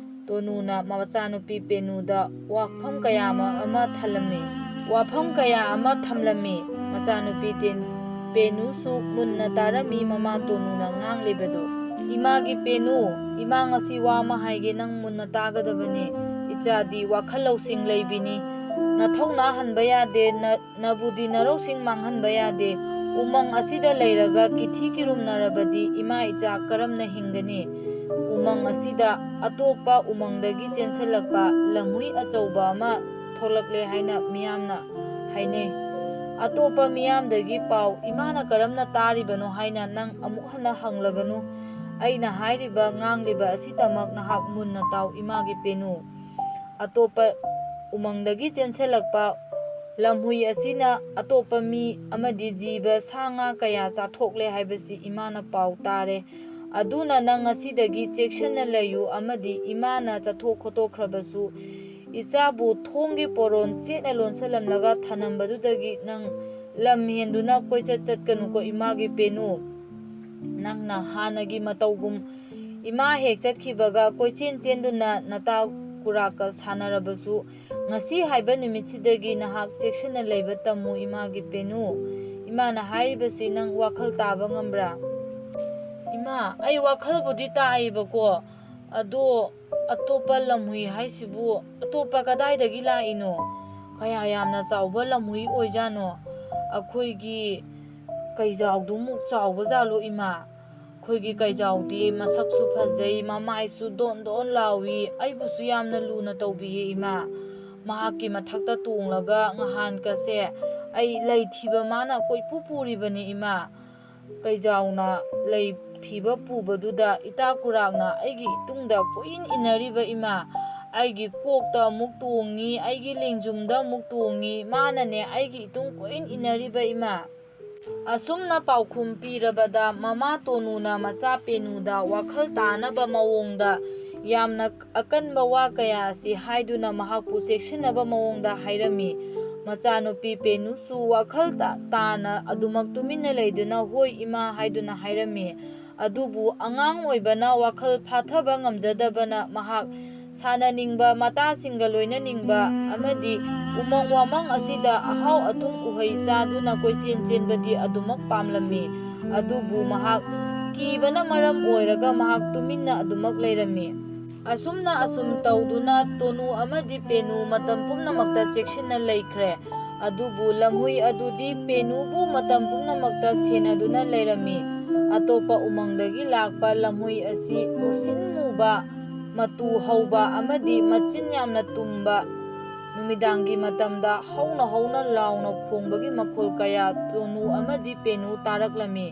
ꯇꯣꯅꯨꯅ ꯃꯆꯥꯅꯨꯄꯤ ꯄꯦꯅꯨꯗ ꯋꯥꯐꯝ ꯀꯌꯥ ꯑꯃ, ꯑꯃ ꯊꯜꯂꯝꯃꯤ꯫ ꯋꯥꯐꯝ ꯀꯌꯥ ꯑꯃ ꯊꯝꯂꯝꯃꯤ꯫ ꯃꯆꯥꯅꯨꯄꯤ ꯇꯦꯟ-, ꯄꯦꯅꯨꯁꯨ ꯃꯨꯟꯅ ꯇꯥꯔꯝꯃꯤ ꯃꯃꯥ ꯇꯣꯅꯨꯅ ꯉꯥꯡꯂꯤꯕꯗꯨ꯫ "ꯏꯃꯥꯒꯤ ꯄꯦꯅꯨ, ꯏꯃꯥ ꯉꯁꯤ ꯋꯥ ꯑꯃ ꯍꯥꯏꯒꯦ, ꯅꯪ ꯃꯨꯟꯅ ꯇꯥꯒꯗꯕꯅꯤ꯫ ꯏꯆꯥꯗꯤ ꯋꯥꯈꯜ ꯂꯧꯁꯤꯡ ꯂꯩꯕꯤꯅꯤ꯫ ꯅꯊꯧꯅꯥ ꯍꯟꯕ ꯌꯥꯗꯦ, ꯅ-, ꯅꯕꯨꯗꯤ ꯅꯔꯧꯁꯤꯡ ꯃꯥꯡꯍꯟꯕ ꯌꯥꯗꯦ꯫ ꯎꯃꯪ ꯑꯁꯤꯗ ꯂꯩꯔꯒ ꯀꯤꯊꯤ ꯀꯤꯔꯨꯝꯅꯔꯕꯗꯤ ꯏꯃꯥ ꯏꯆꯥ ꯀꯔꯝꯅ ꯍꯤꯡꯒꯅꯤ?" ꯎꯃꯪ ꯑꯁꯤꯗ ꯑꯇꯣꯞꯄ ꯎꯃꯪꯗꯒꯤ ꯆꯦꯟꯁꯤꯜꯂꯛꯄ ꯂꯝꯍꯨꯏ ꯑꯆꯧꯕ ꯑꯃ ꯊꯣꯛꯂꯛꯂꯦ ꯍꯥꯏꯅ ꯃꯤꯌꯥꯝꯅ ꯍꯥꯏꯅꯩ꯫ ꯑꯇꯣꯞꯄ ꯃꯤꯌꯥꯝꯗꯒꯤ ꯄꯥꯎ ꯏꯃꯥꯅ ꯀꯔꯝꯅ ꯇꯥꯔꯤꯕꯅꯣ ꯍꯥꯏꯅ ꯅꯪ ꯑꯃꯨꯛ ꯍꯟꯅ ꯍꯪꯂꯒꯅꯨ꯫ ꯑꯩꯅ ꯍꯥꯏꯔꯤꯕ ꯉꯥꯡꯂꯤꯕ ꯑꯁꯤꯇꯃꯛ ꯅꯍꯥꯛ ꯃꯨꯟꯅ ꯇꯥꯎ, ꯏꯃꯥꯒꯤ ꯄꯦꯅꯨ꯫ ꯑꯇꯣꯞꯄ ꯎꯃꯪꯗꯒꯤ ꯆꯦꯟꯁꯤꯜꯂꯛꯄ ꯂꯝꯍꯨꯏ ꯑꯁꯤꯅ ꯑꯇꯣꯞꯄ ꯃꯤ ꯑꯃꯗꯤ ꯖꯤꯕ ꯁꯥ ꯉꯥ ꯀꯌꯥ ꯆꯥꯊꯣꯛꯂꯦ ꯍꯥꯏꯕꯁꯤ ꯏꯃꯥꯅ ꯄꯥꯎ ꯇꯥꯔꯦ꯫ ꯑꯗꯨꯅ ꯅꯪ ꯉꯁꯤꯗꯒꯤ ꯆꯦꯛꯁꯤꯟꯅ ꯂꯩꯌꯨ, ꯑꯃꯗꯤ ꯏꯃꯥꯅ ꯆꯠꯊꯣꯛ ꯈꯣꯠꯇꯣꯛꯈ꯭ꯔꯕꯁꯨ ꯏꯆꯥꯕꯨ ꯊꯣꯡꯒꯤ ꯄꯣꯔꯣꯟ ꯆꯦꯠꯅ ꯂꯣꯟꯁꯤꯜꯂꯝꯂꯒ ꯊꯅꯝꯕꯗꯨꯗꯒꯤ ꯅꯪ ꯂꯝ ꯍꯦꯟꯗꯨꯅ ꯀꯣꯏꯆꯠ ꯆꯠꯀꯅꯨꯀꯣ, ꯏꯃꯥꯒꯤ ꯄꯦꯅꯨ꯫ ꯅꯪꯅ ꯍꯥꯟꯅꯒꯤ ꯃꯇꯧꯒꯨꯝ ꯏꯃꯥ ꯍꯦꯛ ꯆꯠꯈꯤꯕꯒ ꯀꯣꯏꯆꯦꯟ ꯆꯦꯟꯗꯨꯅ ꯅꯇꯥ ꯀꯨꯔꯥꯛꯀ ꯁꯥꯟꯅꯔꯕꯁꯨ, ꯉꯁꯤ ꯍꯥꯏꯕ ꯅꯨꯃꯤꯠꯁꯤꯗꯒꯤ ꯅꯍꯥꯛ ꯆꯦꯛꯁꯤꯟꯅ ꯂꯩꯕ ꯇꯝꯃꯨ, ꯏꯃꯥꯒꯤ ꯄꯦꯅꯨ꯫ ꯏꯃꯥꯅ ꯍꯥꯏꯔꯤꯕꯁꯤ ꯅꯪ ꯋꯥꯈꯜ ꯇꯥꯕ ꯉꯝꯕ꯭ꯔꯥ? ꯏꯃꯥ, ꯑꯩ ꯋꯥꯈꯜꯕꯨꯗꯤ ꯇꯥꯏꯌꯦꯕꯀꯣ, ꯑꯗꯣ ꯑꯇꯣꯞꯄ ꯂꯝꯍꯨꯏ ꯍꯥꯏꯁꯤꯕꯨ ꯑꯇꯣꯞꯄ ꯀꯗꯥꯏꯗꯒꯤ ꯂꯥꯛꯏꯅꯣ? ꯀꯌꯥ ꯌꯥꯝꯅ ꯆꯥꯎꯕ ꯂꯝꯍꯨꯏ ꯑꯣꯏꯖꯥꯠꯅꯣ? ꯑꯩꯈꯣꯏꯒꯤ ꯀꯩꯖꯥꯎꯗꯨꯃꯨꯛ ꯆꯥꯎꯕ ꯖꯥꯠꯂꯣ, ꯏꯃꯥ? ꯑꯩꯈꯣꯏꯒꯤ ꯀꯩꯖꯥꯎꯗꯤ ꯃꯁꯛꯁꯨ ꯐꯖꯩ, ꯃꯃꯥꯏꯁꯨ ꯗꯣꯟ ꯗꯣꯟ ꯂꯥꯎꯏ, ꯑꯩꯕꯨꯁꯨ ꯌꯥꯝꯅ ꯂꯨꯅ ꯇꯧꯕꯤꯌꯦ, ꯏꯃꯥ꯫ ꯃꯍꯥꯛꯀꯤ ꯃꯊꯛꯇ ꯇꯣꯡꯂꯒ ꯉꯍꯥꯟꯀꯁꯦ ꯑꯩ ꯂꯩ ꯊꯤꯕ ꯃꯥꯅ ꯀꯣꯏꯄꯨ ꯄꯨꯔꯤꯕꯅꯤ, ꯏꯃꯥ꯫ ꯀꯩꯖꯥꯎꯅ ꯂꯩ ꯊꯤꯕ ꯄꯨꯕꯗꯨꯗ ꯏꯇꯥ ꯀꯨꯔꯥꯛꯅ ꯑꯩꯒꯤ ꯏꯇꯨꯡꯗ ꯀꯣꯏꯏꯟ ꯏꯟꯅꯔꯤꯕ, ꯏꯃꯥ꯫ ꯑꯩꯒꯤ ꯀꯣꯛꯇ ꯑꯃꯨꯛ ꯇꯣꯡꯉꯤ, ꯑꯩꯒꯤ ꯂꯦꯡꯖꯨꯝꯗ ꯑꯃꯨꯛ ꯇꯣꯡꯉꯤ, ꯃꯥꯅꯅꯦ ꯑꯩꯒꯤ ꯏꯇꯨꯡ ꯀꯣꯏꯏꯟ ꯏꯟꯅꯔꯤꯕ, ꯏꯃꯥ꯫ ꯑꯁꯨꯝꯅ ꯄꯥꯎꯈꯨꯝ ꯄꯤꯔꯕꯗ ꯃꯃꯥ ꯇꯣꯅꯨꯅ ꯃꯆꯥ ꯄꯦꯅꯨꯗ ꯋꯥꯈꯜ ꯇꯥꯅꯕ ꯃꯑꯣꯡꯗ ꯌꯥꯝꯅ ꯑꯀꯟꯕ ꯋꯥ ꯀꯌꯥ ꯑꯁꯤ ꯍꯥꯏꯗꯨꯅ ꯃꯍꯥꯛꯄꯨ ꯆꯦꯛꯁꯤꯟꯅꯕ ꯃꯑꯣꯡꯗ ꯍꯥꯏꯔꯝꯃꯤ꯫ ꯃꯆꯥꯅꯨꯄꯤ ꯄꯦꯅꯨꯁꯨ ꯋꯥꯈꯜ ꯇꯥ-, ꯇꯥꯅ ꯑꯗꯨꯃꯛ ꯇꯨꯃꯤꯟꯅ ꯂꯩꯗꯨꯅ "ꯍꯣꯏ, ꯏꯃꯥ" ꯍꯥꯏꯗꯨꯅ ꯍꯥꯏꯔꯝꯃꯤ꯫ ꯑꯗꯨꯕꯨ ꯑꯉꯥꯡ ꯑꯣꯏꯕꯅ ꯋꯥꯈꯜ ꯐꯥꯊꯕ ꯉꯝꯖꯗꯕꯅ ꯃꯍꯥꯛ ꯁꯥꯟꯅꯅꯤꯡꯕ ꯃꯇꯥꯁꯤꯡꯒ ꯂꯣꯏꯅꯅꯤꯡꯕ ꯑꯃꯗꯤ ꯎꯃꯪ ꯋꯥꯃꯪ ꯑꯁꯤꯗ ꯑꯍꯥꯎ ꯑꯊꯨꯝ ꯎꯍꯩ ꯆꯥꯗꯨꯅ ꯀꯣꯏꯆꯦꯟ ꯆꯦꯟꯕꯗꯤ ꯑꯗꯨꯃꯛ ꯄꯥꯝꯂꯝꯃꯤ꯫ ꯑꯗꯨꯕꯨ ꯃꯍꯥꯛ ꯀꯤꯕꯅ ꯃꯔꯝ ꯑꯣꯏꯔꯒ ꯃꯍꯥꯛ ꯇꯨꯃꯤꯟꯅ ꯑꯗꯨꯃꯛ ꯂꯩꯔꯝꯃꯤ꯫ ꯑꯁꯨꯝꯅ ꯑꯁꯨꯝ ꯇꯧꯗꯨꯅ ꯇꯣꯅꯨ ꯑꯃꯗꯤ ꯄꯦꯅꯨ ꯃꯇꯝ ꯄꯨꯝꯅꯃꯛꯇ ꯆꯦꯛꯁꯤꯟꯅ ꯂꯩꯈ꯭ꯔꯦ꯫ ꯑꯗꯨꯕꯨ ꯂꯝꯍꯨꯏ ꯑꯗꯨꯗꯤ ꯄꯦꯅꯨꯕꯨ ꯃꯇꯝ ꯄꯨꯝꯅꯃꯛꯇ ꯁꯦꯟꯅꯗꯨꯅ ꯂꯩꯔꯝꯃꯤ꯫ ꯑꯇꯣꯞꯄ ꯎꯃꯪꯗꯒꯤ ꯂꯥꯛꯄ ꯂꯝꯍꯨꯏ ꯑꯁꯤ ꯃꯨꯁꯤꯟ ꯃꯨꯕ, ꯃꯇꯨ ꯍꯧꯕ ꯑꯃꯗꯤ ꯃꯆꯤꯟ ꯌꯥꯝꯅ ꯇꯨꯝꯕ, ꯅꯨꯃꯤꯗꯥꯡꯒꯤ ꯃꯇꯝꯗ ꯍꯧꯅ ꯍꯧꯅ ꯂꯥꯎꯅ ꯈꯣꯡꯕꯒꯤ ꯃꯈꯣꯜ ꯀꯌꯥ ꯇꯣꯅꯨ ꯑꯃꯗꯤ ꯄꯦꯅꯨ ꯇꯥꯔꯛꯂꯝꯃꯤ꯫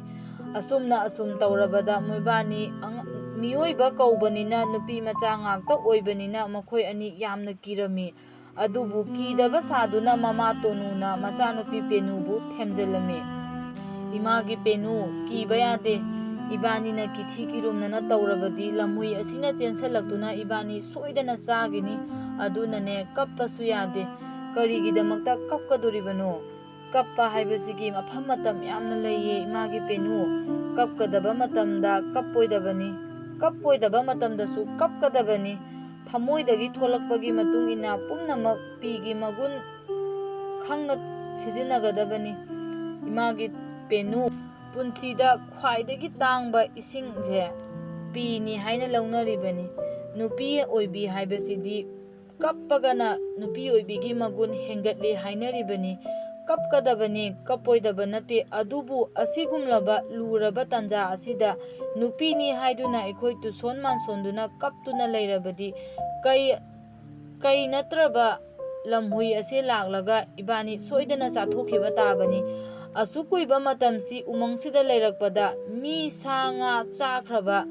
ꯑꯁꯨꯝꯅ ꯑꯁꯨꯝ ꯇꯧꯔꯕꯗ ꯃꯣꯏꯕꯥꯅꯤ ꯑꯉ-, ꯃꯤꯑꯣꯏꯕ ꯀꯧꯕꯅꯤꯅ ꯅꯨꯄꯤ ꯃꯆꯥ ꯉꯥꯛꯇ ꯑꯣꯏꯕꯅꯤꯅ ꯃꯈꯣꯏ ꯑꯅꯤ ꯌꯥꯝꯅ ꯀꯤꯔꯝꯃꯤ꯫ ꯑꯗꯨꯕꯨ ꯀꯤꯗꯕ ꯁꯥꯗꯨꯅ ꯃꯃꯥ ꯇꯣꯅꯨꯅ ꯃꯆꯥꯅꯨꯄꯤ ꯄꯦꯅꯨꯕꯨ ꯊꯦꯝꯖꯤꯜꯂꯝꯃꯤ꯫ "ꯏꯃꯥꯒꯤ ꯄꯦꯅꯨ, ꯀꯤꯕ ꯌꯥꯗꯦ꯫ ꯏꯕꯥꯅꯤꯅ ꯀꯤꯊꯤ ꯀꯤꯔꯨꯝꯅꯅ ꯇꯧꯔꯕꯗꯤ ꯂꯝꯍꯨꯏ ꯑꯁꯤꯅ ꯆꯦꯟꯁꯤꯜꯂꯛꯇꯨꯅ ꯏꯕꯥꯅꯤ ꯁꯣꯏꯗꯅ ꯆꯥꯒꯤꯅꯤ꯫ ꯑꯗꯨꯅꯅꯦ, ꯀꯞꯄꯁꯨ ꯌꯥꯗꯦ꯫ ꯀꯔꯤꯒꯤꯗꯃꯛꯇ ꯀꯞꯀꯗꯣꯔꯤꯕꯅꯣ? ꯀꯞꯄ ꯍꯥꯏꯕꯁꯤꯒꯤ ꯃꯐꯝ ꯃꯇꯝ ꯌꯥꯝꯅ ꯂꯩꯌꯦ, ꯏꯃꯥꯒꯤ ꯄꯦꯅꯨ꯫ ꯀꯞꯀꯗꯕ ꯃꯇꯝꯗ ꯀꯞꯄꯣꯏꯗꯕꯅꯤ, ꯀꯞꯄꯣꯏꯗꯕ ꯃꯇꯝꯗꯁꯨ ꯀꯞꯀꯗꯕꯅꯤ꯫ ꯊꯃꯣꯏꯗꯒꯤ ꯊꯣꯛꯂꯛꯄꯒꯤ ꯃꯇꯨꯡ ꯏꯟꯅ ꯄꯨꯝꯅꯃꯛ ꯄꯤꯒꯤ ꯃꯒꯨꯟ ꯈꯪꯅ ꯁꯤꯖꯤꯟꯅꯒꯗꯕꯅꯤ꯫ ꯏꯃꯥꯒꯤ ꯄꯦꯅꯨ, ꯄꯨꯟꯁꯤꯗ ꯈ꯭ꯋꯥꯏꯗꯒꯤ ꯇꯥꯡꯕ ꯏꯁꯤꯡꯁꯦ ꯄꯤꯅꯤ ꯍꯥꯏꯅ ꯂꯧꯅꯔꯤꯕꯅꯤ꯫ ꯅꯨꯄꯤ ꯑꯣꯏꯕꯤ ꯍꯥꯏꯕꯁꯤꯗꯤ ꯀꯞꯄꯒꯅ ꯅꯨꯄꯤ ꯑꯣꯏꯕꯤꯒꯤ ꯃꯒꯨꯟ ꯍꯦꯟꯒꯠꯂꯤ ꯍꯥꯏꯅꯔꯤꯕꯅꯤ꯫ ꯀꯞꯀꯗꯕꯅꯤ, ꯀꯞꯄꯣꯏꯗꯕ ꯅꯠꯇꯦ꯫ ꯑꯗꯨꯕꯨ ꯑꯁꯤꯒꯨꯝꯂꯕ ꯂꯨꯔꯕ ꯇꯥꯟꯖꯥ ꯑꯁꯤꯗ ꯅꯨꯄꯤꯅꯤ ꯍꯥꯏꯗꯨꯅ ꯑꯩꯈꯣꯏ ꯇꯨꯁꯣꯟ ꯃꯥꯟꯁꯣꯟꯗꯨꯅ ꯀꯞꯇꯨꯅ ꯂꯩꯔꯕꯗꯤ ꯀꯩ, ꯀꯩ ꯅꯠꯇ꯭ꯔꯕ ꯂꯝꯍꯨꯏ ꯑꯁꯤ ꯂꯥꯛꯂꯒ ꯏꯕꯥꯅꯤ ꯁꯣꯏꯗꯅ ꯆꯥꯊꯣꯛꯈꯤꯕ ꯇꯥꯕꯅꯤ꯫ ꯑꯁꯨꯛ ꯀꯨꯏꯕ ꯃꯇꯝꯁꯤ ꯎꯃꯪꯁꯤꯗ ꯂꯩꯔꯛꯄꯗ ꯃꯤ, ꯁꯥ, ꯉꯥ ꯆꯥꯈ꯭ꯔꯕ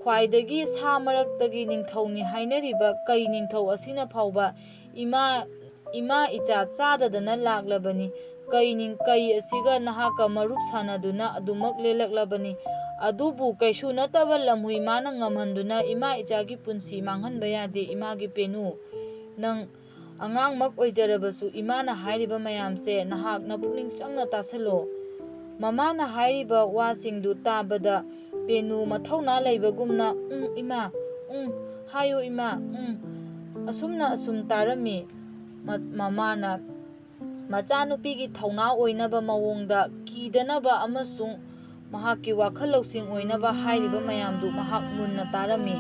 ꯈ꯭ꯋꯥꯏꯗꯒꯤ ꯁꯥ ꯃꯔꯛꯇꯒꯤ ꯅꯤꯡꯊꯧꯅꯤ ꯍꯥꯏꯅꯔꯤꯕ ꯀꯩ ꯅꯤꯡꯊꯧ ꯑꯁꯤꯅ ꯐꯥꯎꯕ ꯏꯃꯥ, ꯏꯃꯥ ꯏꯆꯥ ꯆꯥꯗꯗꯅ ꯂꯥꯛꯂꯕꯅꯤ꯫ ꯀꯩ ꯅꯤꯡ-, ꯀꯩ ꯑꯁꯤꯒ ꯅꯍꯥꯛꯀ ꯃꯔꯨꯞ ꯁꯥꯟꯅꯗꯨꯅ ꯑꯗꯨꯃꯛ ꯂꯦꯜꯂꯛꯂꯕꯅꯤ꯫ ꯑꯗꯨꯕꯨ ꯀꯩꯁꯨ ꯅꯠꯇꯕ ꯂꯝꯍꯨꯏ ꯃꯥꯅ ꯉꯝꯍꯟꯗꯨꯅ ꯏꯃꯥ ꯏꯆꯥꯒꯤ ꯄꯨꯟꯁꯤ ꯃꯥꯡꯍꯟꯕ ꯌꯥꯗꯦ, ꯏꯃꯥꯒꯤ ꯄꯦꯅꯨ꯫ ꯅꯪ ꯑꯉꯥꯡꯃꯛ ꯑꯣꯏꯖꯔꯕꯁꯨ ꯏꯃꯥꯅ ꯍꯥꯏꯔꯤꯕ ꯃꯌꯥꯝꯁꯦ ꯅꯍꯥꯛ ꯅꯄꯨꯛꯅꯤꯡ ꯆꯪꯅ ꯇꯥꯁꯜꯂꯣ꯫" ꯃꯃꯥꯅ ꯍꯥꯏꯔꯤꯕ ꯋꯥꯁꯤꯡꯗꯨ ꯇꯥꯕꯗ ꯄꯦꯅꯨ ꯃꯊꯧꯅꯥ ꯂꯩꯕꯒꯨꯝꯅ, "ꯎꯝ, ꯏꯃꯥ, ꯎꯝ, ꯍꯥꯏꯌꯨ, ꯏꯃꯥ, ꯎꯝ꯫" ꯑꯁꯨꯝꯅ ꯑꯁꯨꯝ ꯇꯥꯔꯝꯃꯤ꯫ ꯃ-, ꯃꯃꯥꯅ ꯃꯆꯥꯅꯨꯄꯤꯒꯤ ꯊꯧꯅꯥ ꯑꯣꯏꯅꯕ ꯃꯑꯣꯡꯗ ꯀꯤꯗꯅꯕ ꯑꯃꯁꯨꯡ ꯃꯍꯥꯛꯀꯤ ꯋꯥꯈꯜ ꯂꯧꯁꯤꯡ ꯑꯣꯏꯅꯕ ꯍꯥꯏꯔꯤꯕ ꯃꯌꯥꯝꯗꯨ ꯃꯍꯥꯛ ꯃꯨꯟꯅ ꯇꯥꯔꯝꯃꯤ꯫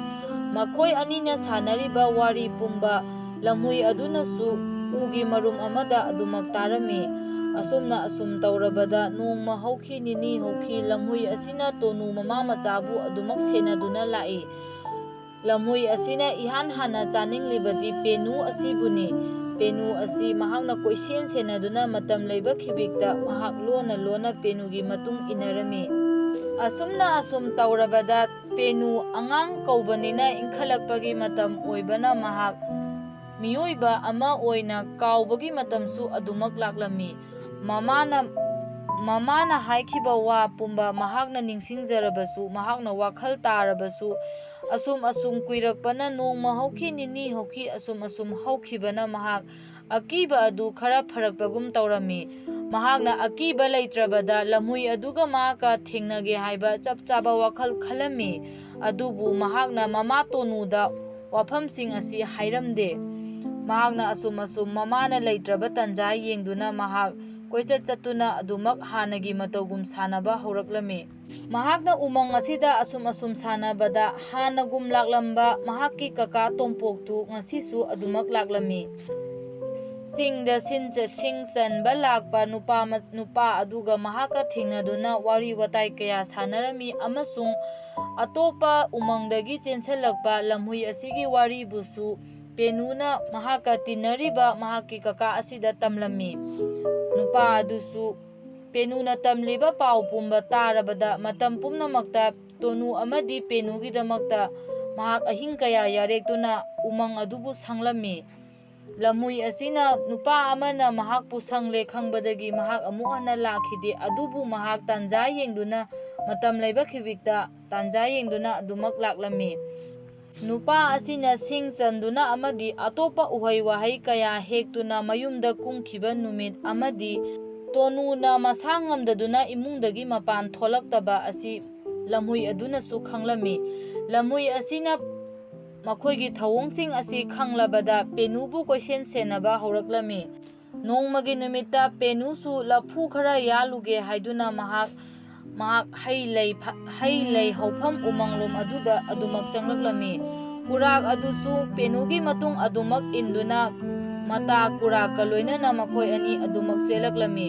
ꯃꯈꯣꯏ ꯑꯅꯤꯅ ꯁꯥꯟꯅꯔꯤꯕ ꯋꯥꯔꯤ ꯄꯨꯝꯕ ꯂꯝꯍꯨꯏ ꯑꯗꯨꯅꯁꯨ ꯎꯒꯤ ꯃꯔꯨꯝ ꯑꯃꯗ ꯑꯗꯨꯃꯛ ꯇꯥꯔꯝꯃꯤ꯫ ꯑꯁꯨꯝꯅ ꯑꯁꯨꯝ ꯇꯧꯔꯕꯗ ꯅꯣꯡꯃ ꯍꯧꯈꯤ, ꯅꯤꯅꯤ ꯍꯧꯈꯤ, ꯂꯝꯍꯨꯏ ꯑꯁꯤꯅ ꯇꯣꯅꯨ ꯃꯃꯥ ꯃꯆꯥꯕꯨ ꯑꯗꯨꯃꯛ ꯁꯦꯟꯅꯗꯨꯅ ꯂꯥꯛꯏ꯫ ꯂꯝꯍꯨꯏ ꯑꯁꯤꯅ ꯏꯍꯥꯟ ꯍꯥꯟꯅ ꯆꯥꯅꯤꯡꯂꯤꯕꯗꯤ ꯄꯦꯅꯨ ꯑꯁꯤꯕꯨꯅꯤ꯫ ꯄꯦꯅꯨ ꯑꯁꯤ ꯃꯍꯥꯛꯅ ꯀꯣꯏꯁꯦꯟ ꯁꯦꯟꯅꯗꯨꯅ ꯃꯇꯝ ꯂꯩꯕ ꯈꯤꯕꯤꯛꯇ ꯃꯍꯥꯛ ꯂꯣꯟꯅ ꯂꯣꯟꯅ ꯄꯦꯅꯨꯒꯤ ꯃꯇꯨꯡ ꯏꯟꯅꯔꯝꯃꯤ꯫ ꯑꯁꯨꯝꯅ ꯑꯁꯨꯝ ꯇꯧꯔꯕꯗ ꯄꯦꯅꯨ ꯑꯉꯥꯡ ꯀꯧꯕꯅꯤꯅ ꯏꯟꯈꯠꯂꯛꯄꯒꯤ ꯃꯇꯝ ꯑꯣꯏꯕꯅ ꯃꯍꯥꯛ ꯃꯤꯑꯣꯏꯕ ꯑꯃ ꯑꯣꯏꯅ ꯀꯥꯎꯕꯒꯤ ꯃꯇꯝꯁꯨ ꯑꯗꯨꯃꯛ ꯂꯥꯛꯂꯝꯃꯤ꯫ ꯃꯃꯥꯅ, ꯃꯃꯥꯅ ꯍꯥꯏꯈꯤꯕ ꯋꯥ ꯄꯨꯝꯕ ꯃꯍꯥꯛꯅ ꯅꯤꯡꯁꯤꯡꯖꯔꯕꯁꯨ, ꯃꯍꯥꯛꯅ ꯋꯥꯈꯜ ꯇꯥꯔꯕꯁꯨ, ꯑꯁꯨꯝ ꯑꯁꯨꯝ ꯀꯨꯏꯔꯛꯄꯅ ꯅꯣꯡꯃ ꯍꯧꯈꯤ, ꯅꯤꯅꯤ ꯍꯧꯈꯤ, ꯑꯁꯨꯝ ꯑꯁꯨꯝ ꯍꯧꯈꯤꯕꯅ ꯃꯍꯥꯛ ꯑꯀꯤꯕ ꯑꯗꯨ ꯈꯔ ꯐꯔꯛꯄꯒꯨꯝ ꯇꯧꯔꯝꯃꯤ꯫ ꯃꯍꯥꯛꯅ ꯑꯀꯤꯕ ꯂꯩꯇ꯭ꯔꯕꯗ ꯂꯝꯍꯨꯏ ꯑꯗꯨꯒ ꯃꯍꯥꯛꯀ ꯊꯦꯡꯅꯒꯦ ꯍꯥꯏꯕ ꯆꯞ ꯆꯥꯕ ꯋꯥꯈꯜ ꯈꯜꯂꯝꯃꯤ꯫ ꯑꯗꯨꯕꯨ ꯃꯍꯥꯛꯅ ꯃꯃꯥ ꯇꯣꯅꯨꯗ ꯋꯥꯐꯝꯁꯤꯡ ꯑꯁꯤ ꯍꯥꯏꯔꯝꯗꯦ꯫ ꯃꯍꯥꯛꯅ ꯑꯁꯨꯝ ꯑꯁꯨꯝ ꯃꯃꯥꯅ ꯂꯩꯇ꯭ꯔꯕ ꯇꯟꯖꯥ ꯌꯦꯡꯗꯨꯅ ꯃꯍꯥꯛ ꯀꯣꯏꯆꯠ ꯆꯠꯇꯨꯅ ꯑꯗꯨꯃꯛ ꯍꯥꯟꯅꯒꯤ ꯃꯇꯧꯒꯨꯝ ꯁꯥꯟꯅꯕ ꯍꯧꯔꯛꯂꯝꯃꯤ꯫ ꯃꯍꯥꯛꯅ ꯎꯃꯪ ꯑꯁꯤꯗ ꯑꯁꯨꯝ ꯑꯁꯨꯝ ꯁꯥꯟꯅꯕꯗ ꯍꯥꯟꯅꯒꯨꯝ ꯂꯥꯛꯂꯝꯕ ꯃꯍꯥꯛꯀꯤ ꯀꯀꯥ ꯇꯣꯝꯄꯣꯛꯇꯨ ꯉꯁꯤꯁꯨ ꯑꯗꯨꯃꯛ ꯂꯥꯛꯂꯝꯃꯤ꯫ ꯆꯤꯡꯗ ꯁꯤꯟ ꯆ-, ꯁꯤꯡ ꯆꯟꯕ ꯂꯥꯛꯄ ꯅꯨꯄꯥ ꯃ-, ꯅꯨꯄꯥ ꯑꯗꯨꯒ ꯃꯍꯥꯛꯀ ꯊꯦꯡꯅꯗꯨꯅ ꯋꯥꯔꯤ ꯋꯥꯇꯥꯏ ꯀꯌꯥ ꯁꯥꯟꯅꯔꯝꯃꯤ ꯑꯃꯁꯨꯡ ꯑꯇꯣꯞꯄ ꯎꯃꯪꯗꯒꯤ ꯆꯦꯟꯁꯤꯜꯂꯛꯄ ꯂꯝꯍꯨꯏ ꯑꯁꯤꯒꯤ ꯋꯥꯔꯤꯕꯨꯁꯨ ꯄꯦꯅꯨꯅ ꯃꯍꯥꯛꯀ ꯇꯤꯟꯅꯔꯤꯕ ꯃꯍꯥꯛꯀꯤ ꯀꯀꯥ ꯑꯁꯤꯗ ꯇꯝꯂꯝꯃꯤ꯫ ꯅꯨꯄꯥ ꯑꯗꯨꯁꯨ ꯄꯦꯅꯨꯅ ꯇꯝꯂꯤꯕ ꯄꯥꯎ ꯄꯨꯝꯕ ꯇꯥꯔꯕꯗ ꯃꯇꯝ ꯄꯨꯝꯅꯃꯛꯇ ꯇꯣꯅꯨ ꯑꯃꯗꯤ ꯄꯦꯅꯨꯒꯤꯗꯃꯛꯇ ꯃꯍꯥꯛ ꯑꯍꯤꯡ ꯀꯌꯥ ꯌꯥꯔꯦꯛꯇꯨꯅ ꯎꯃꯪ ꯑꯗꯨꯕꯨ ꯁꯪꯂꯝꯃꯤ꯫ ꯂꯝꯍꯨꯏ ꯑꯁꯤꯅ ꯅꯨꯄꯥ ꯑꯃꯅ ꯃꯍꯥꯛꯄꯨ ꯁꯪꯂꯦ ꯈꯪꯕꯗꯒꯤ ꯃꯍꯥꯛ ꯑꯃꯨꯛ ꯍꯟꯅ ꯂꯥꯛꯈꯤꯗꯦ꯫ ꯑꯗꯨꯕꯨ ꯃꯍꯥꯛ ꯇꯥꯟꯖꯥ ꯌꯦꯡꯗꯨꯅ, ꯃꯇꯝ ꯂꯩꯕ ꯈꯤꯕꯤꯛꯇ ꯇꯥꯟꯖꯥ ꯌꯦꯡꯗꯨꯅ ꯑꯗꯨꯃꯛ ꯂꯥꯛꯂꯝꯃꯤ꯫ ꯅꯨꯄꯥ ꯑꯁꯤꯅ ꯁꯤꯡ ꯆꯟꯗꯨꯅ ꯑꯃꯗꯤ ꯑꯇꯣꯞꯄ ꯎꯍꯩ ꯋꯥꯍꯩ ꯀꯌꯥ ꯍꯦꯛꯇꯨꯅ ꯃꯌꯨꯝꯗ ꯀꯨꯝꯈꯤꯕ ꯅꯨꯃꯤꯠ ꯑꯃꯗꯤ ꯇꯣꯅꯨꯅ ꯃꯁꯥ ꯉꯝꯗꯗꯨꯅ ꯏꯃꯨꯡꯗꯒꯤ ꯃꯄꯥꯟ ꯊꯣꯛꯂꯛꯇꯕ ꯑꯁꯤ ꯂꯝꯍꯨꯏ ꯑꯗꯨꯅꯁꯨ ꯈꯪꯂꯝꯃꯤ꯫ ꯂꯝꯍꯨꯏ ꯑꯁꯤꯅ ꯃꯈꯣꯏꯒꯤ ꯊꯧꯑꯣꯡꯁꯤꯡ ꯑꯁꯤ ꯈꯪꯂꯕꯗ ꯄꯦꯅꯨꯕꯨ ꯀꯣꯏꯁꯦꯟ ꯁꯦꯟꯅꯕ ꯍꯧꯔꯛꯂꯝꯃꯤ꯫ ꯅꯣꯡꯃꯒꯤ ꯅꯨꯃꯤꯠꯇ ꯄꯦꯅꯨꯁꯨ ꯂꯐꯨ ꯈꯔ ꯌꯥꯜꯂꯨꯒꯦ ꯍꯥꯏꯗꯨꯅ ꯃꯍꯥꯛ ꯃꯍꯥꯛ ꯍꯩ ꯂꯩ ꯐ-, ꯍꯩ ꯂꯩ ꯍꯧꯐꯝ ꯎꯃꯪꯂꯣꯝ ꯑꯗꯨꯗ ꯑꯗꯨꯃꯛ ꯆꯪꯂꯛꯂꯝꯃꯤ꯫ ꯀꯨꯔꯥꯛ ꯑꯗꯨꯁꯨ ꯄꯦꯅꯨꯒꯤ ꯃꯇꯨꯡ ꯑꯗꯨꯃꯛ ꯏꯟꯗꯨꯅ ꯃꯇꯥ ꯀꯨꯔꯥꯛꯀ ꯂꯣꯏꯅꯅ ꯃꯈꯣꯏ ꯑꯅꯤ ꯑꯗꯨꯃꯛ ꯆꯦꯜꯂꯛꯂꯝꯃꯤ꯫